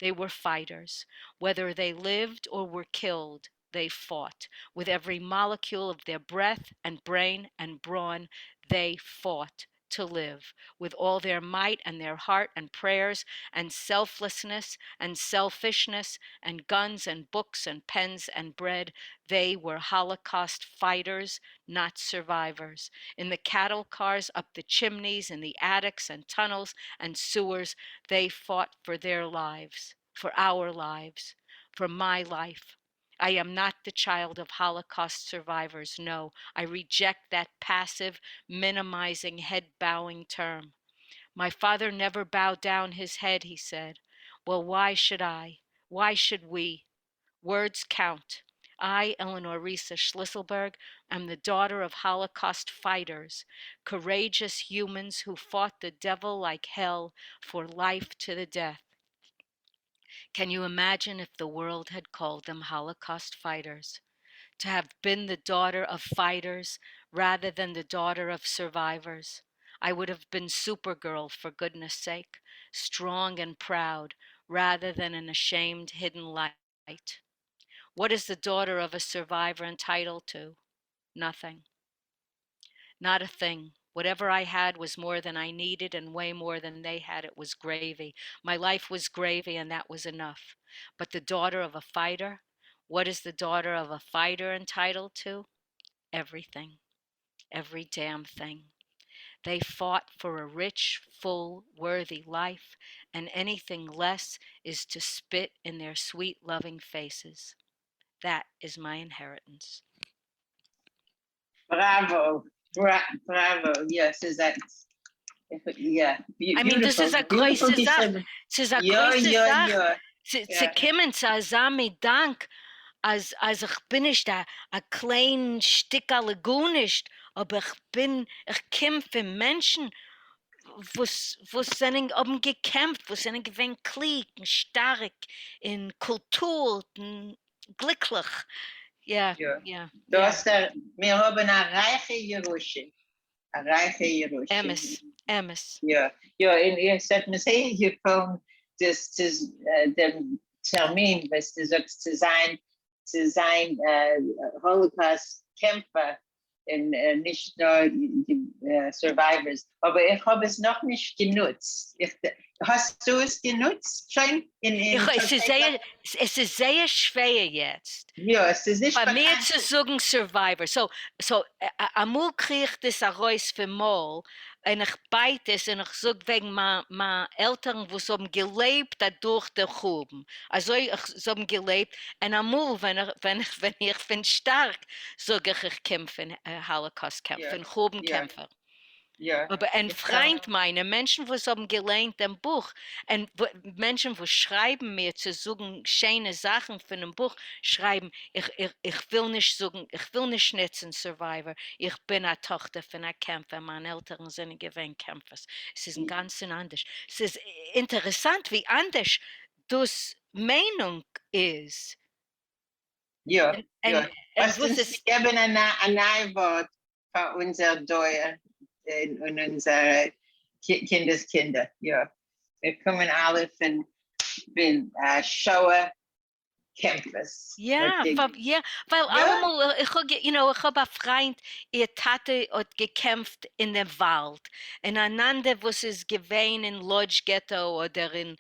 They were fighters. Whether they lived or were killed, they fought. With every molecule of their breath and brain and brawn, they fought to live with all their might and their heart and prayers and selflessness and selfishness and guns and books and pens and bread. They were Holocaust fighters, not survivors. In the cattle cars, up the chimneys, in the attics and tunnels and sewers, they fought for their lives, for our lives, for my life. I am not the child of Holocaust survivors. No, I reject that passive, minimizing, head bowing term. My father never bowed down his head, he said. Well, why should I? Why should we? Words count. I, Eleanor Risa Schlisselberg, am the daughter of Holocaust fighters, courageous humans who fought the devil like hell for life to the death. Can you imagine if the world had called them Holocaust fighters? To have been the daughter of fighters rather than the daughter of survivors. I would have been Supergirl, for goodness sake, strong and proud, rather than an ashamed hidden light. What is the daughter of a survivor entitled to? Nothing. Not a thing. Whatever I had was more than I needed and way more than they had. It was gravy. My life was gravy and that was enough. But the daughter of a fighter, what is the daughter of a fighter entitled to? Everything. Every damn thing. They fought for a rich, full, worthy life, and anything less is to spit in their sweet, loving faces. That is my inheritance. Bravo. Bravo. Yes, איז that yeah. I mean, דאס איז א גרויסע זאך. ס'איז א גרויסע זאך צו קומען צו אזא מין דאנק, אז אז איך בין נישט א א קליין שטיקעלע גארנישט, אבער איך בין, איך קום פון מענטשן וואס וואס זענען האבן געקעמפט, וואס זענען געווען קלוג און שטארק און קולטורט און גליקליך. יא, יא. דו האסט א, מיר האבן א רייכע ירושה. א רייכע ירושה. אמת, אמת. יא, יא, און עס האט מיר זייער געפעלן דאס צו דעם טערמין וואס דו זאגסט צו זיין צו זיין Holocaust קעמפער און נישט נאר די survivors, אבער איך האב עס נאכנישט גענוצט. האסטו עס גענוצט שוין? איך, עס איז זייער, עס איז זייער שווער יעצט. יא, עס איז נישט פאר מיר באקאנט. צו זאגן survivor, so, so אמאל קריכט עס ארויס פון מויל און איך בייט עס און איך זאג וועגן מיין מיין עלטערן וואס האבן געלעבט אדורך דער חורבן, אזוי איך זיי האבן געלעבט, און אמאל ווען איך ווען איך ווען איך בין שטארק זאג איך איך קום פון Holocaust קעמפ, פון חורבן קעמפער. אבער און פריינט מיינע, מענטשן וואס האבן געליינט דעם בוך, און מענטשן וואס שרייבן מיר צו זאגן שיינע זאכן פונעם בוך, שרייבן, איך וויל נישט זאגן, איך וויל נישט נוצן survivor, איך בין א טאכטער פון א קעמפער, מיין עלטערן זענען געווען קעמפערס. ס'איז אינגאנצן אנדערש. ס'איז אינטערעסאנט ווי אנדערש דאס מיינונג איז. יא, יא. האסט אונז געגעבן א ניי ווארט פאר אונזער דור און אונזערע קינדער'ס קינדער, יא. מיר קומען אלע פון שואה קעמפערס. יא, יא, ווייל אלעמאל, איך האב, you know, איך האב א פריינט, איר טאטע האט געקעמפט אין דעם וואלד, און אן אנדער וואס איז געווען אין לאדזש געטא אדער אין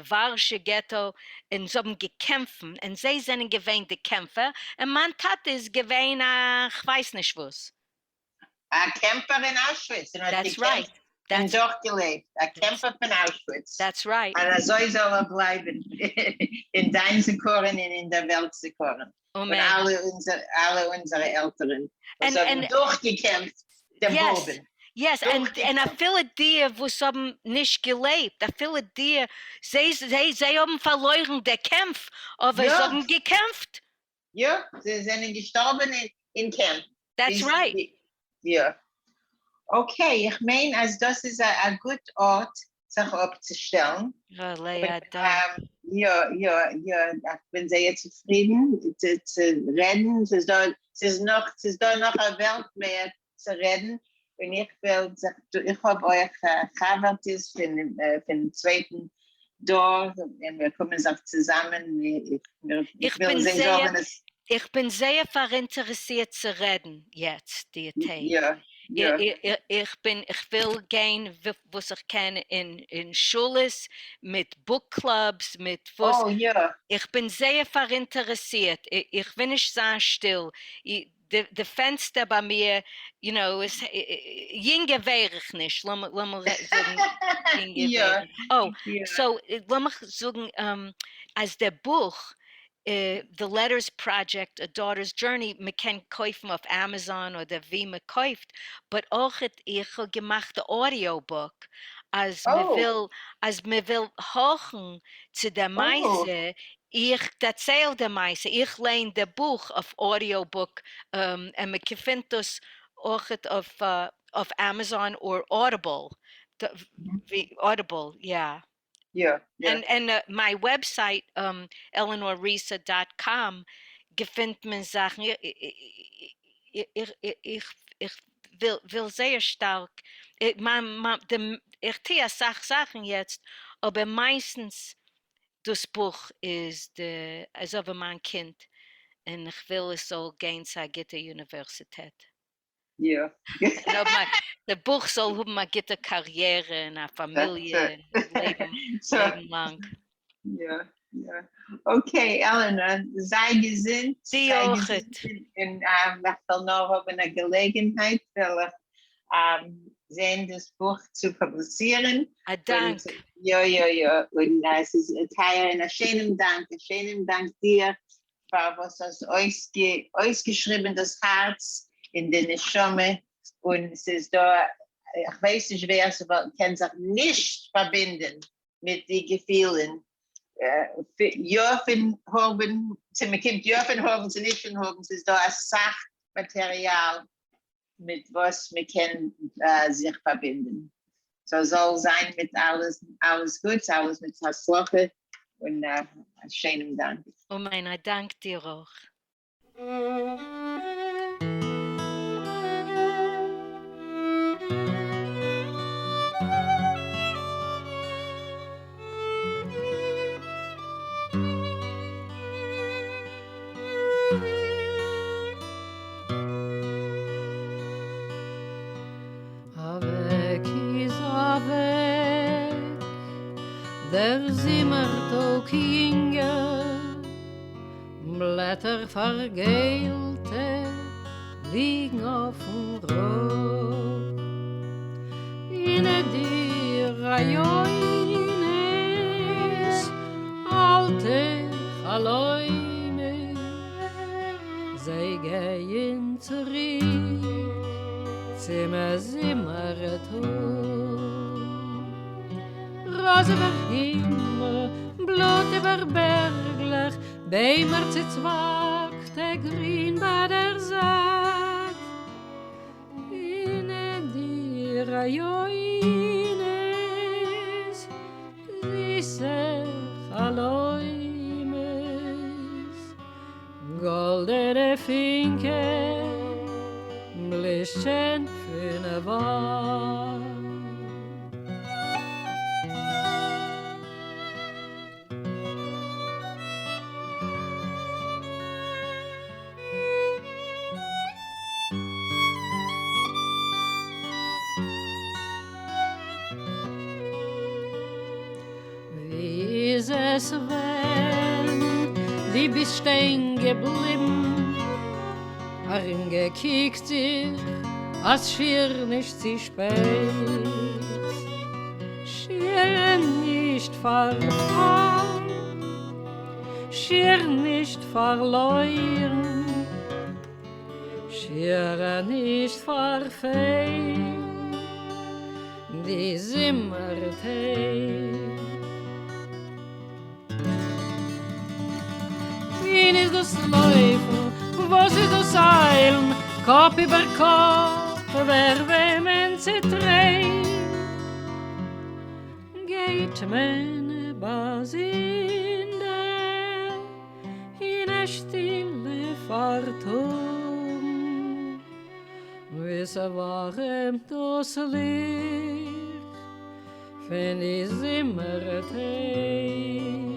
ווארשע געטא, און זיי האבן געקעמפן, און זיי זענען געווען די קעמפער, און מיין טאטע איז געווען א כ'ווייס נישט וואס. א קעמפער אין אוישוויץ, און האט געקעמפט און דורכגעלעבט, א קעמפער פון אוישוויץ. That's right. און אזוי זאל ער בלייבן אין דיין זכרון און אין דער וועלט'ס זכרון. און אלע אונזערע עלטערן וואס האבן דורכגעקעמפט דעם חורבן. Yes, און אפילו די וואס האבן נישט געלעבט, אפילו די, זיי זיי זיי האבן פארלוירן דער קעמף, אבער זיי האבן געקעמפט. יא, זיי זענען געשטארבן אין קעמפ. That's right. יא. Okay, איך מיין אז דאס איז א גוט ארט זיך אפצושטעלן. יא, יא, יא, איך בין זייער צופרידן צו רעדן, ס'איז דא, ס'איז נאך, ס'איז דא נאך א וועלט מער צו רעדן, און איך וויל זיך, איך האב אויך חבר'טעס פון פון צווייטן דור, און מיר קומען זיך צוזאמען, איך וויל זיי זאלן עס. איך בין זייער פאראינטערעסירט צו רעדן יעצט די טעג. איך בין, איך וויל גיין וואס איך קען אין שולעס, מיט book clubs, מיט וואס, איך בין זייער פאראינטערעסירט, איך וויל נישט זיין שטיל, די פענסטער ביי מיר, you know, איז, יונגער ווער איך נישט, לאמיר זאגן יונגער ווער איך, oh, so לאמיך זאגן אז דער בוך The Letters Project, A Daughter's Journey, מען קען קויפן אויף Amazon אדער ווי מען קויפט, but אויך איך האב געמאכט די audio book, אז מען וויל, אז מען וויל הארכן צו די מעשה, איך דערצייל די מעשה, איך ליין די בוך אויף audio book, און מען געפינט דאס אויך אויף Amazon or Audible, Audible, יא. יא, יא. And and my website eleanorrisa dot com געפינט מען זאכן, איך איך וויל זייער שטארק, איך טוה אסאך זאכן יעצט, אבער מייסטנס דאס בוך איז די אזוי ווי מיין קינד, און איך וויל עס זאל גיין צו א גוטע אוניווערסיטעט. יא. די בוך זאל האבן א גוטע קאריערע און א פאמיליע און לעבן לעבן לאנג. יא יא. Okay Eleanor, זיי געזונט, דו אויכעט. און איך וועל נאר האבן א געלעגנהייט וועל איך זען דאס בוך צו פובליצירן. א דאנק. יא יא יא, און עס איז טייער און א שענעם דאנק, א שענעם דאנק דיר פאר וואס האסט אויסגעשריבן דאס הארץ און די נשמה, און ס'איז דא, איך ווייס נישט ווער ס'קען זיך נישט פארבינדן מיט די געפילן, יא פון האבן, צו מ'קומט יא פון האבן צו נישט פון האבן, ס'איז דא אסאך מאטעריאל מיט וואס מ'קען זיך פארבינדן. So זאל זיין מיט אלעס אלעס גוטס, אלעס מיט הצלחה, און א שיינעם דאנק. אמן, א דאנק דיר אויך. אַוועק איז אַוועק דער זומער-טאָג יונגער, בלעטער פֿאַרגעלטע ליגן אויפֿן ראָג. אין די רעיונות, אַלטע חלומות, זיי גייען צוריק צום זומער-טאָג. ראָזעווער הימל, בלאָט איבער בערגלעך, ביימער צעצווײַגטע גרין בײַ דער זײַט. אין די רעיונות, זיסע חלומות, גאָלדענע פֿונקען בלישטשען פֿון וואַלד. ווי איז עס ווען דו ביסט שטיין געבליבן, ארומגעקוקט זיך אז שיר נישט צו שפעט, שיר נישט פארפאלן, שיר נישט פארלוירן, שיר נישט פארפעלט די זומער טעג. וואוהין איז דאס לויפן, וואס איז דאס איילן, קאפ איבער קאפ, ווער וועמען צעטרעט? גייט מען באזונדער אין א שטילע פארטאגן, וואו ס'ווארעמט דאס ליכט פון די זומער טעג.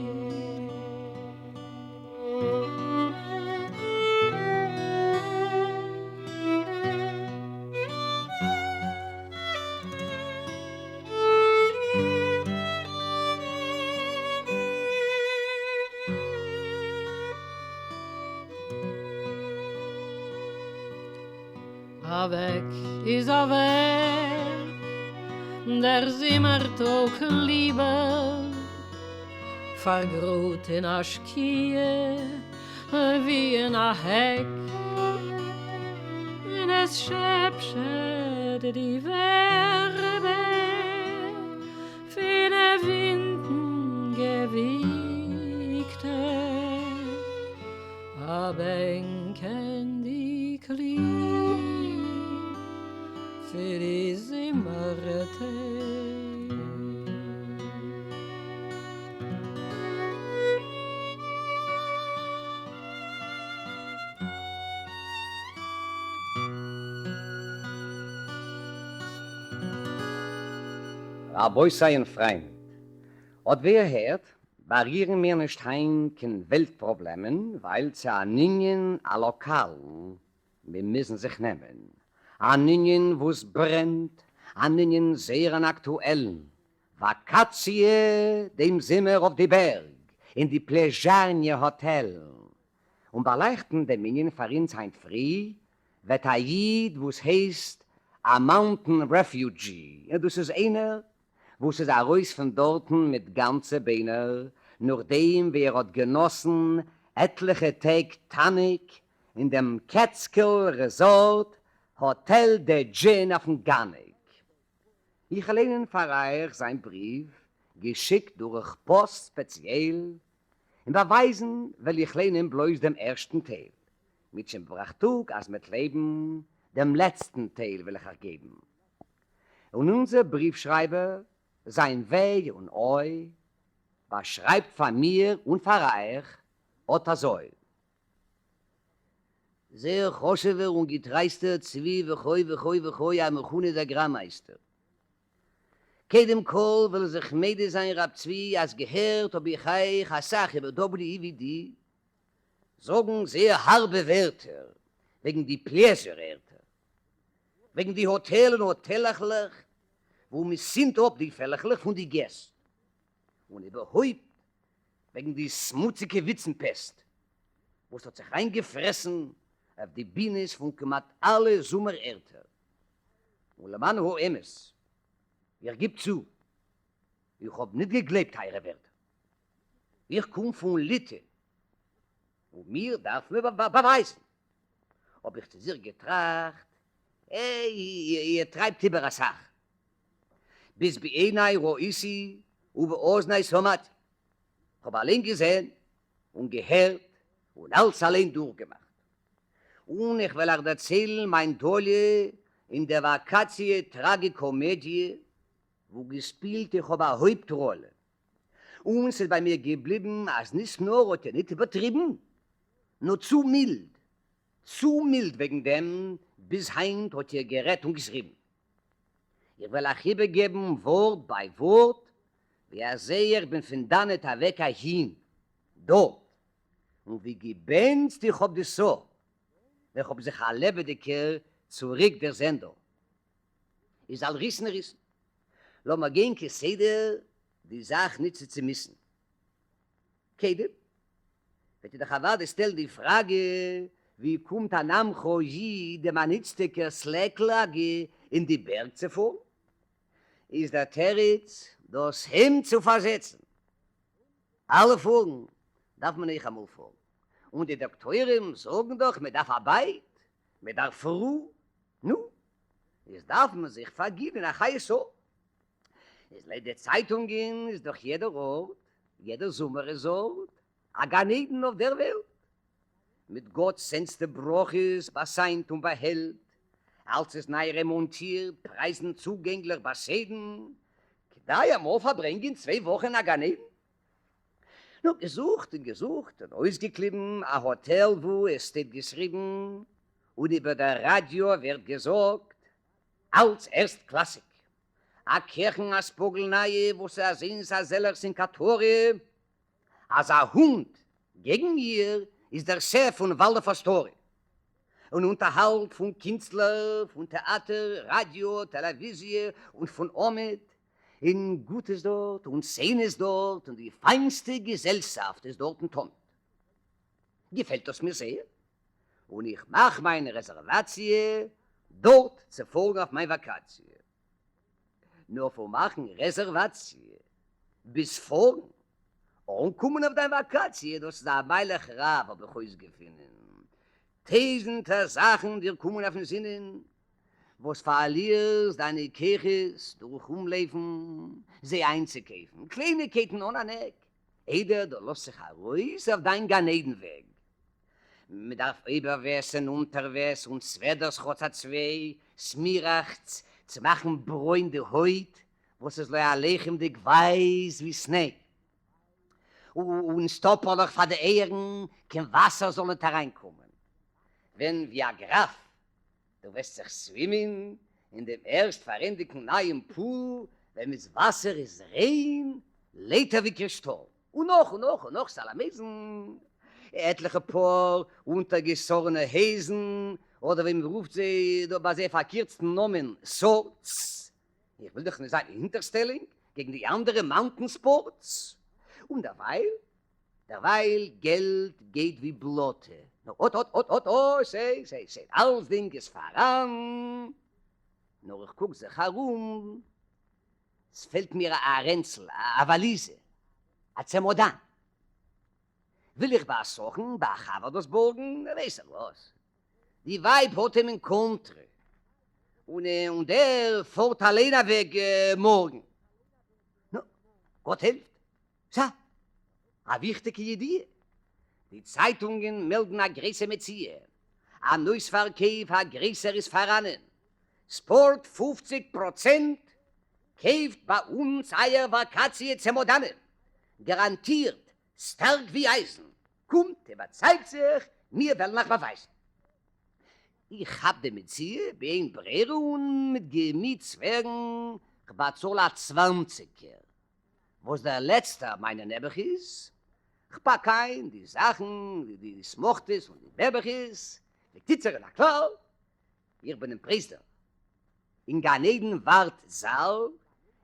אַוועק איז אַוועק דער זומער-טאָג ליבער, פֿאַרגראָט אין אַ שקיעה ווי אין אַ העק, און עס שעפּשעט די ווערבע פֿון ווינטן געוויגטע, אַ בענקענדיק ליד צו די זומער-טעג. רבותי און פריינט, אט ווי איר הערט, בארירן מיר נישט היינט קיין וועלט פראבלעמען, ווייל צו אן ענין א לאקאלן מיר מוזן זיך נעמען, אן ענין וואס ברענט, אן ענין זייער אן אקטועלן, וואקאציע דעם זומער אויף די בערג, אין די פלעזשארניע האטעלן, און באלייכטן דעם ענין פאר אונז היינט פרי וועט א איד וואס הייסט א מאונטען רעפיודזשי, און דאס איז איינער וואס איז ארויס פון דארטן מיט גאנצע ביינער נאכדעם ווי ער האט גענאסן עטליכע טעג תענוג אין דעם קעטסקיל רעזארט האטעל דע דזשין אויפן גאניק. איך וועל ליינען פאר אייך זיין בריוו, געשיקט דורך פאסט ספעציעל, און באווייזן וועל איך ליינען בלויז דעם ערשטן טייל, אם ירצה השם יתברך טאג אז מ'עט לעבן, דעם לעצטן טייל וועל איך אייך געבן. און אונזער בריוו שרייבער, זיין וויי און אוי, באשרייבט פאר מיר און פאר אייך אט אזוי. זייער חשוב'ער און געטרייסטער צבי וכו' וכו' וכו' המכונה דער גראממייסטער. קודם כל וויל איך זיך מודה זיין רב צבי אז געהערט האב איך אייך אסאך איבער WEVD זאגן זייער הארבע ווערטער וועגן די פלעזשער ערטער, וועגן די האטעל און האטעלעכלעך וואו מ'צינדט אפ די פעלעכלעך פון די געסט, און איבערהויפט וועגן די שמוציגע וויצן פעסט וואס האט זיך איינגעפרעסן אויף די בינעס פון כמעט אלע זומער ערטער. און למען האמת, איך גיב צו, איך האב ניט געגלייבט אייערע ווערטער. איך קום פון ליטע, און מיר דארף מען באווייזן. האב איך צו זיך געטראכט, איר טרייבט איבער אסאך. ביז בעיני ראיתי ובאזני שמעתי, כ'האב אליין געזען און געהערט און אלץ אליין דורכגעמאכט. און איך וועל אייך דערציילן מיין דאליע אין דער וואקאציע טראגיקאמעדיע, וואו געשפילט איך האב א הויפט ראלע. און ס'איז ביי מיר געבליבן אז נישט נאר האט איר ניט איבערטריבן, נאר צו מילד, צו מילד וועגן דעם ביז היינט האט איר גערעדט און געשריבן. איך וועל אייך איבערגעבן ווארט ביי ווארט ווי אזוי איך בין פון דאנעט אוועק אהין, דארט, און ווי געבענטשט איך האב די שעה ווען כ'האב זיך א לעבעדיגער צוריק דערזען דא. איז זאל ריסן ריסן. לאמיר גיין כסדר די זאך ניט צו צומישן. קודם וועט איר דאך אוודאי שטעלן די פראגע, ווי קומט אן עמך איד אין מיין איצטיגער שלעק-לאגע אין די בערג צו פארן? איז דער תירוץ, דאס אים צו פארזעצן. אלע פארן, דארף מען אויך אמאל פארן. און די דאקטוירים זאגן דאך מען דארף א בייט, מען דארף רו. נו, איז דארף מען זיך פארגינען א חיי שעה. איז לויט די צייטונגען איז דאך יעדער ארט, יעדער זומער רעזארט, א גן עדן אויף דער וועלט, מיט גאט'ס שענסטע ברכות באשיינט און באהעלט, אלץ איז ניי רעמאנטירט, פרייזן צוגענגליך באשיידן, כדאי אמאל פארברענגען צוויי וואכן אין א גן עדן. נו, געזוכט און געזוכט און אויסגעקליבן א האטעל וואו עס שטייט געשריבן און איבער דער ראדיא ווערט געזאגט אלץ ערשטקלאסיג. א קעכין א שפאגל נייע וואס איז אזוינס אזעלעכס אין קאטארע אז א הונט געגן איר איז דער שעף פון וואלדארף אסטאריא און אונטערהאלט פון קינסטלער פון טעאטער ראדיא טעלעוויזיע און פון עמוד און גוט איז דארט און שיין איז דארט און די פיינסטע געזעלשאפט איז דארטן תמיד געפעלט דאס מיר זייער און איך מאך מיין רעזערוואציע דארט צו פארן אויף מיין וואקאציע. נאר פון מאכן רעזערוואציע ביז פארן אנקומען אויף דיין וואקאציע דאס איז א מהלך רב האב איך אויסגעפינען טויזענטער זאכן דיר קומען אויפן זינען וואס פארלירסט דיינע כוחות דורך אומלויפן זיי איינצוקויפן קלייניגקייטן אן אן עק איידער דו לאזט זיך ארויס אויף דיין גן עדן וועג. מען דארף אויבערוועש און אונטערוועש און סוועדערס כאטש א צוויי, שמיראכץ צו מאכן ברוין די הויט וואס איז לא עליכם'דיג ווייס ווי שניי, און סטאפערלעך פאר די אויערן קיין וואסער זאל ניט אריינקומען ווען ווי א גראף דו וועסט זיך שווימען אין דעם ערשט פארענדיגטן נייעם פול. וועמענס וואסער איז ריין, לויטער ווי קרישטאל. און נאך און נאך און נאך סאלאמעזן, עטליכע פאר אונטערגעסארענע הויזן, אדער ווי מען רופט זיי דא ביי זייער פארקירצטן נאמען, סארטס. איך וויל דאך נישט זיין הינטערשטעליג קעגן די אנדערע מאונטען ספארטס. און דערווייל, דערווייל געלט גייט ווי בלאטע. נו אט אט אט אט אט, סע סע סע, אלסדינג איז פאראן, נאר איך קוק זיך ארום, ס'פעלט מיר א רענצל, א וואליזע, א צעמאדאן. וויל איך ביי א שכן, ביי א חבר דאס בארגן, ווייס איך וואס. די ווייב האט אים אין קאנטרי, און און דער פארט אליין אוועק מארגן. נו, גאט העלפט, סא, א וויכטיגע ידיעה, די צייטונגען מעלדן א גרויסע מציאה, אן אויספארקויף א גרויסער איז פאראנען, ספארט פופציג פראצענט, קויפט ביי אונז אייער וואקאציע צעמאדאנען, גאראנטירט שטארק ווי אייזן, קומט איבערצייגט זיך, מיר וועלן אייך באווייזן. איך כאפ די מציאה באין ברירה און מיט געמיטס-וועגן כ'באצאל א צוואנציגער, וואס דער לעצטער מיינער נעבעך איז, כ'פאק איין די זאכן, די סמאכטעס און די בעבעכעס, בקיצור און הכלל, איך בין אין פרוזדור, אין גן עדן ווארט זאל,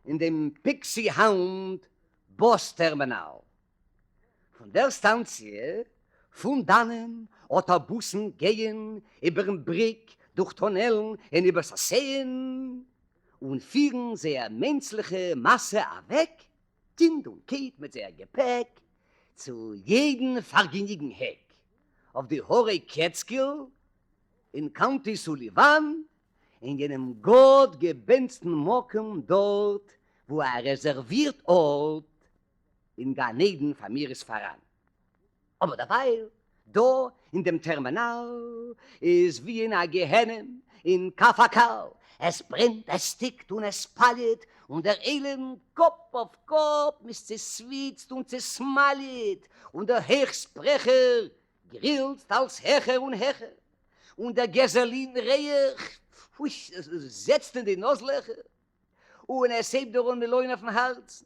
אין דעם פיקסי האונד באס טערמינאל. פון דער סטאנציע פון דאנען אויטאבוסן גייען איבערן בריק דורך טונעלן און איבער שאסייען און פירן זייער מענטשליכע מאסע אוועק קינד און קייט מיט זייער געפעק צו יעדן פארגעניגן העק אויף די הרי קעטסקיל אין קאונטי סוליוואן אין יענעם גאט געבענטשטן מקום דארט וואו א רעזערווירט ארט אין גן עדן פאר מיר איז פאראן. אבער דערווייל דא אין דעם טערמינאל איז ווי אין א גיהנום אין כף הקלע, עס ברענט, עס שטיקט און עס פאליעט, און דער עולם קאפ אויף קאפ מ'איז צעשוויצט און צעסמאליעט, און דער הויכשפרעכער גרילצט אלץ העכער און העכער, און דער געזאלין ריח אוי זעצט אין די נאזלעכער. און עס הייבט דיר אן מילוין אויפן הארצן,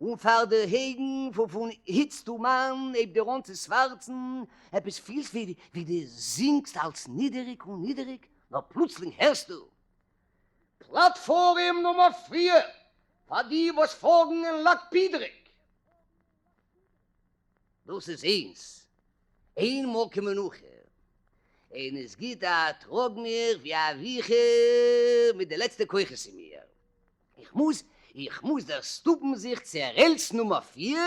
און פאר די אויגן פון היץ טומאן הייבט דיר אן צו שווארצן, עפעס פילסט ווי דו זינקסט אלץ נידעריג און נידעריג, נאר פלוצלינג הערסטו, פלאטפארעם נומער פיר פאר די וואס פארן אין לאק-פידריק. דאס איז איינס, איין מקום מנוחה, און עס גיט א טראג מיר ווי א וויכער מיט די לעצטע כוחות אין מיר. איך מוז, איך מוז דערסטופן זיך צו רעלס נומער פיר,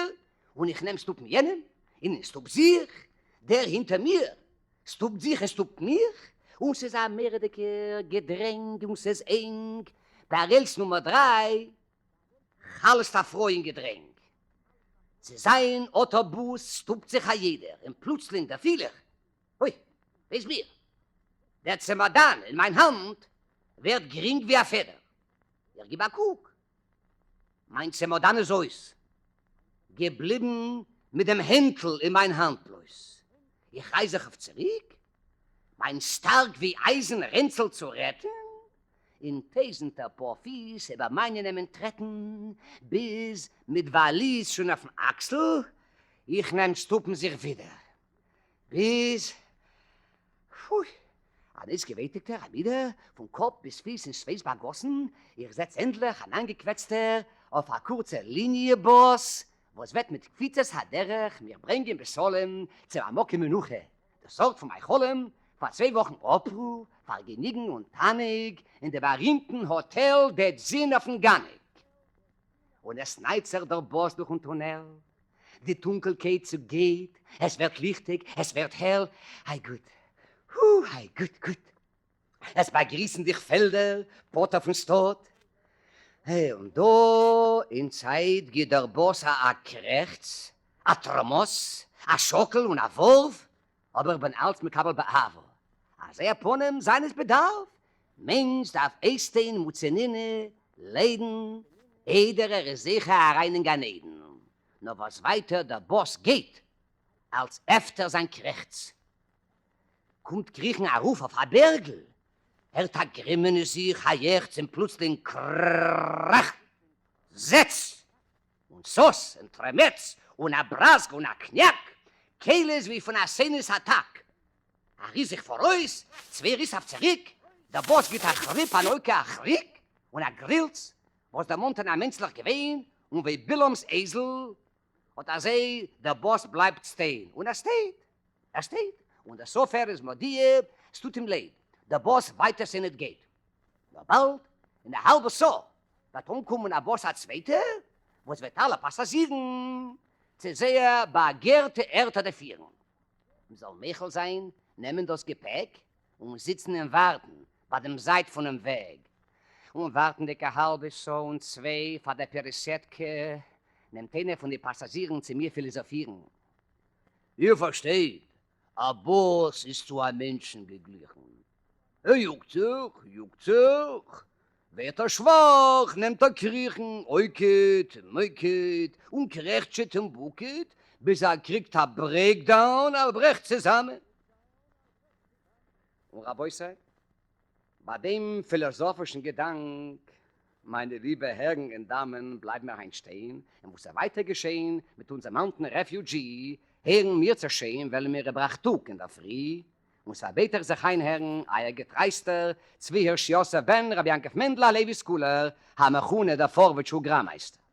און איך נעם סטופן יענעם, און איך סטופ זיך, דער הינטער מיר סטופט זיך און סטופט מיך, און ס'איז א מורא'דיגער געדרענג און ס'איז ענג, ביי רעלס נומער דריי חלש'ט א פרוי אין געדרענג. צו זיין אוטובוס שטופט זיך א יעדער און פלוצלינג דערפיל איך, אוי, וויי איז מיר! דער צעמאדאן אין מיין האנט ווערט גרינג ווי א פעדער. איך גיב א קוק, מיין צעמאדאן איז אויס, געבליבן מיט דעם הענטל אין מיין האנט בלויז. איך רייס זיך אויף צוריק, מיין שטארק ווי אייזן רענצל צו רעטן, און טויזנטער פאר פיס איבער מיינע נעמען טרעטן, ביז מיט וואליז שוין אויפן אקסל, איך נעם שטופן זיך ווידער, ביז, פוי, אן אויסגעווייטיגטער, א מידער, פון קאפ ביז פיס אין שווייס באגאסן, איך זעץ ענדליך אן איינגעקוועטשטער אויף א קורצע ליניע באס, וואס וועט מיט קפיצת הדרך מיך ברענגען בשלום צו א מקום מנוחה, דאס ארט פון מיין חלום, פאר צוויי וואכן אפרו, פארגעניגן און תענוג, אין דעם בארימטן האטעל דעד זין אויפן גאניק. און עס נייט זיך דער באס דורכן טונעל, די טונקלקייט צוגייט, עס ווערט ליכטיג, עס ווערט העל, איי גוט, הו, איי גוט, גוט. עס באגריסן דיך פעלדער, פאטער פון שטאט. און דא אין צייט גיט דער באס א א קרעכץ, א טראמאס, א שאקל און א ווארף, אבער איך בין אלץ מקבל באהבה, אזוי א פנים זיין עס בעדארף, מענטש דארף אויסשטיין מוצנינע ליידן איידער ער איז זוכה אריין אין גן עדן, נאר וואס ווייטער דער באס גייט, אלץ עפטער זיין קרעכץ. קומט קריכן ארויף אויף א בערגל, הערט א גרימעניש זיך א יעכץ און פלוצלינג קראך! זעץ! און סאס און טרעמעץ און א בראזג און א קניאק, קולות ווי פון א סיינוס אטאק. א ריס זיך פאראויס, צוויי ריס אויף צוריק, דער באס גיט א כריפ אן אויקע א כריק און א גרילץ וואס דערמאנט אן א מענטשליך געוויין און ווי בלעם'ס אייזל אט אזוי דער באס בלייבט שטיין און ער שטייט, ער שטייט, און דער שאפער איז מודיע ס'טוט אים לייד, דער באס ווייטער שוין ניט גייט. נאר באלד, אין א האלבע שעה, וועט אנקומען א באס א צווייטער, וואס וועט אלע פאסאזשירן צו זייער באגערטע ערטער דערפירן. מ'זאל מוחל זיין, נעמען דאס געפעק, און זיצן און ווארטן ביי דעם זייט פונעם וועג. און ווארטנדיג א האלבע שעה און צוויי פאר דער פערעסעדקע, נעמט איינער פון די פאסאזשירן צו מיר פיליזאפירן. איר פארשטייט, א באס איז צו א מענטשן געגליכן. ער יאגט זיך, יאגט זיך, ווערט ער שוואך, נעמט ער קריכן, אויקעט, מויקעט, און קרעכטשעט און בוקעט, ביז ער קריגט א ברעיקדאון, ער ברעכט צוזאמען. און רבותי, ביי דעם פילאזאפישן געדאנק, מיינע ליבע הערן און דאמען, בלייבן מיר היינט שטיין, און וואס ס'וועט ווייטער געשען מיט אונזער מאונטען רעפיודזשי, הערן אם ירצה השם וועלן מיר איבער אכט טאג אינדערפרי, און ס'פארבעט איך זיך איינהערן אייער געטרייסטער צבי הירש יוסף בן רבי יעקב מענדל הלוי סקולער, המכונה דער פארווערטס גראמייסטער.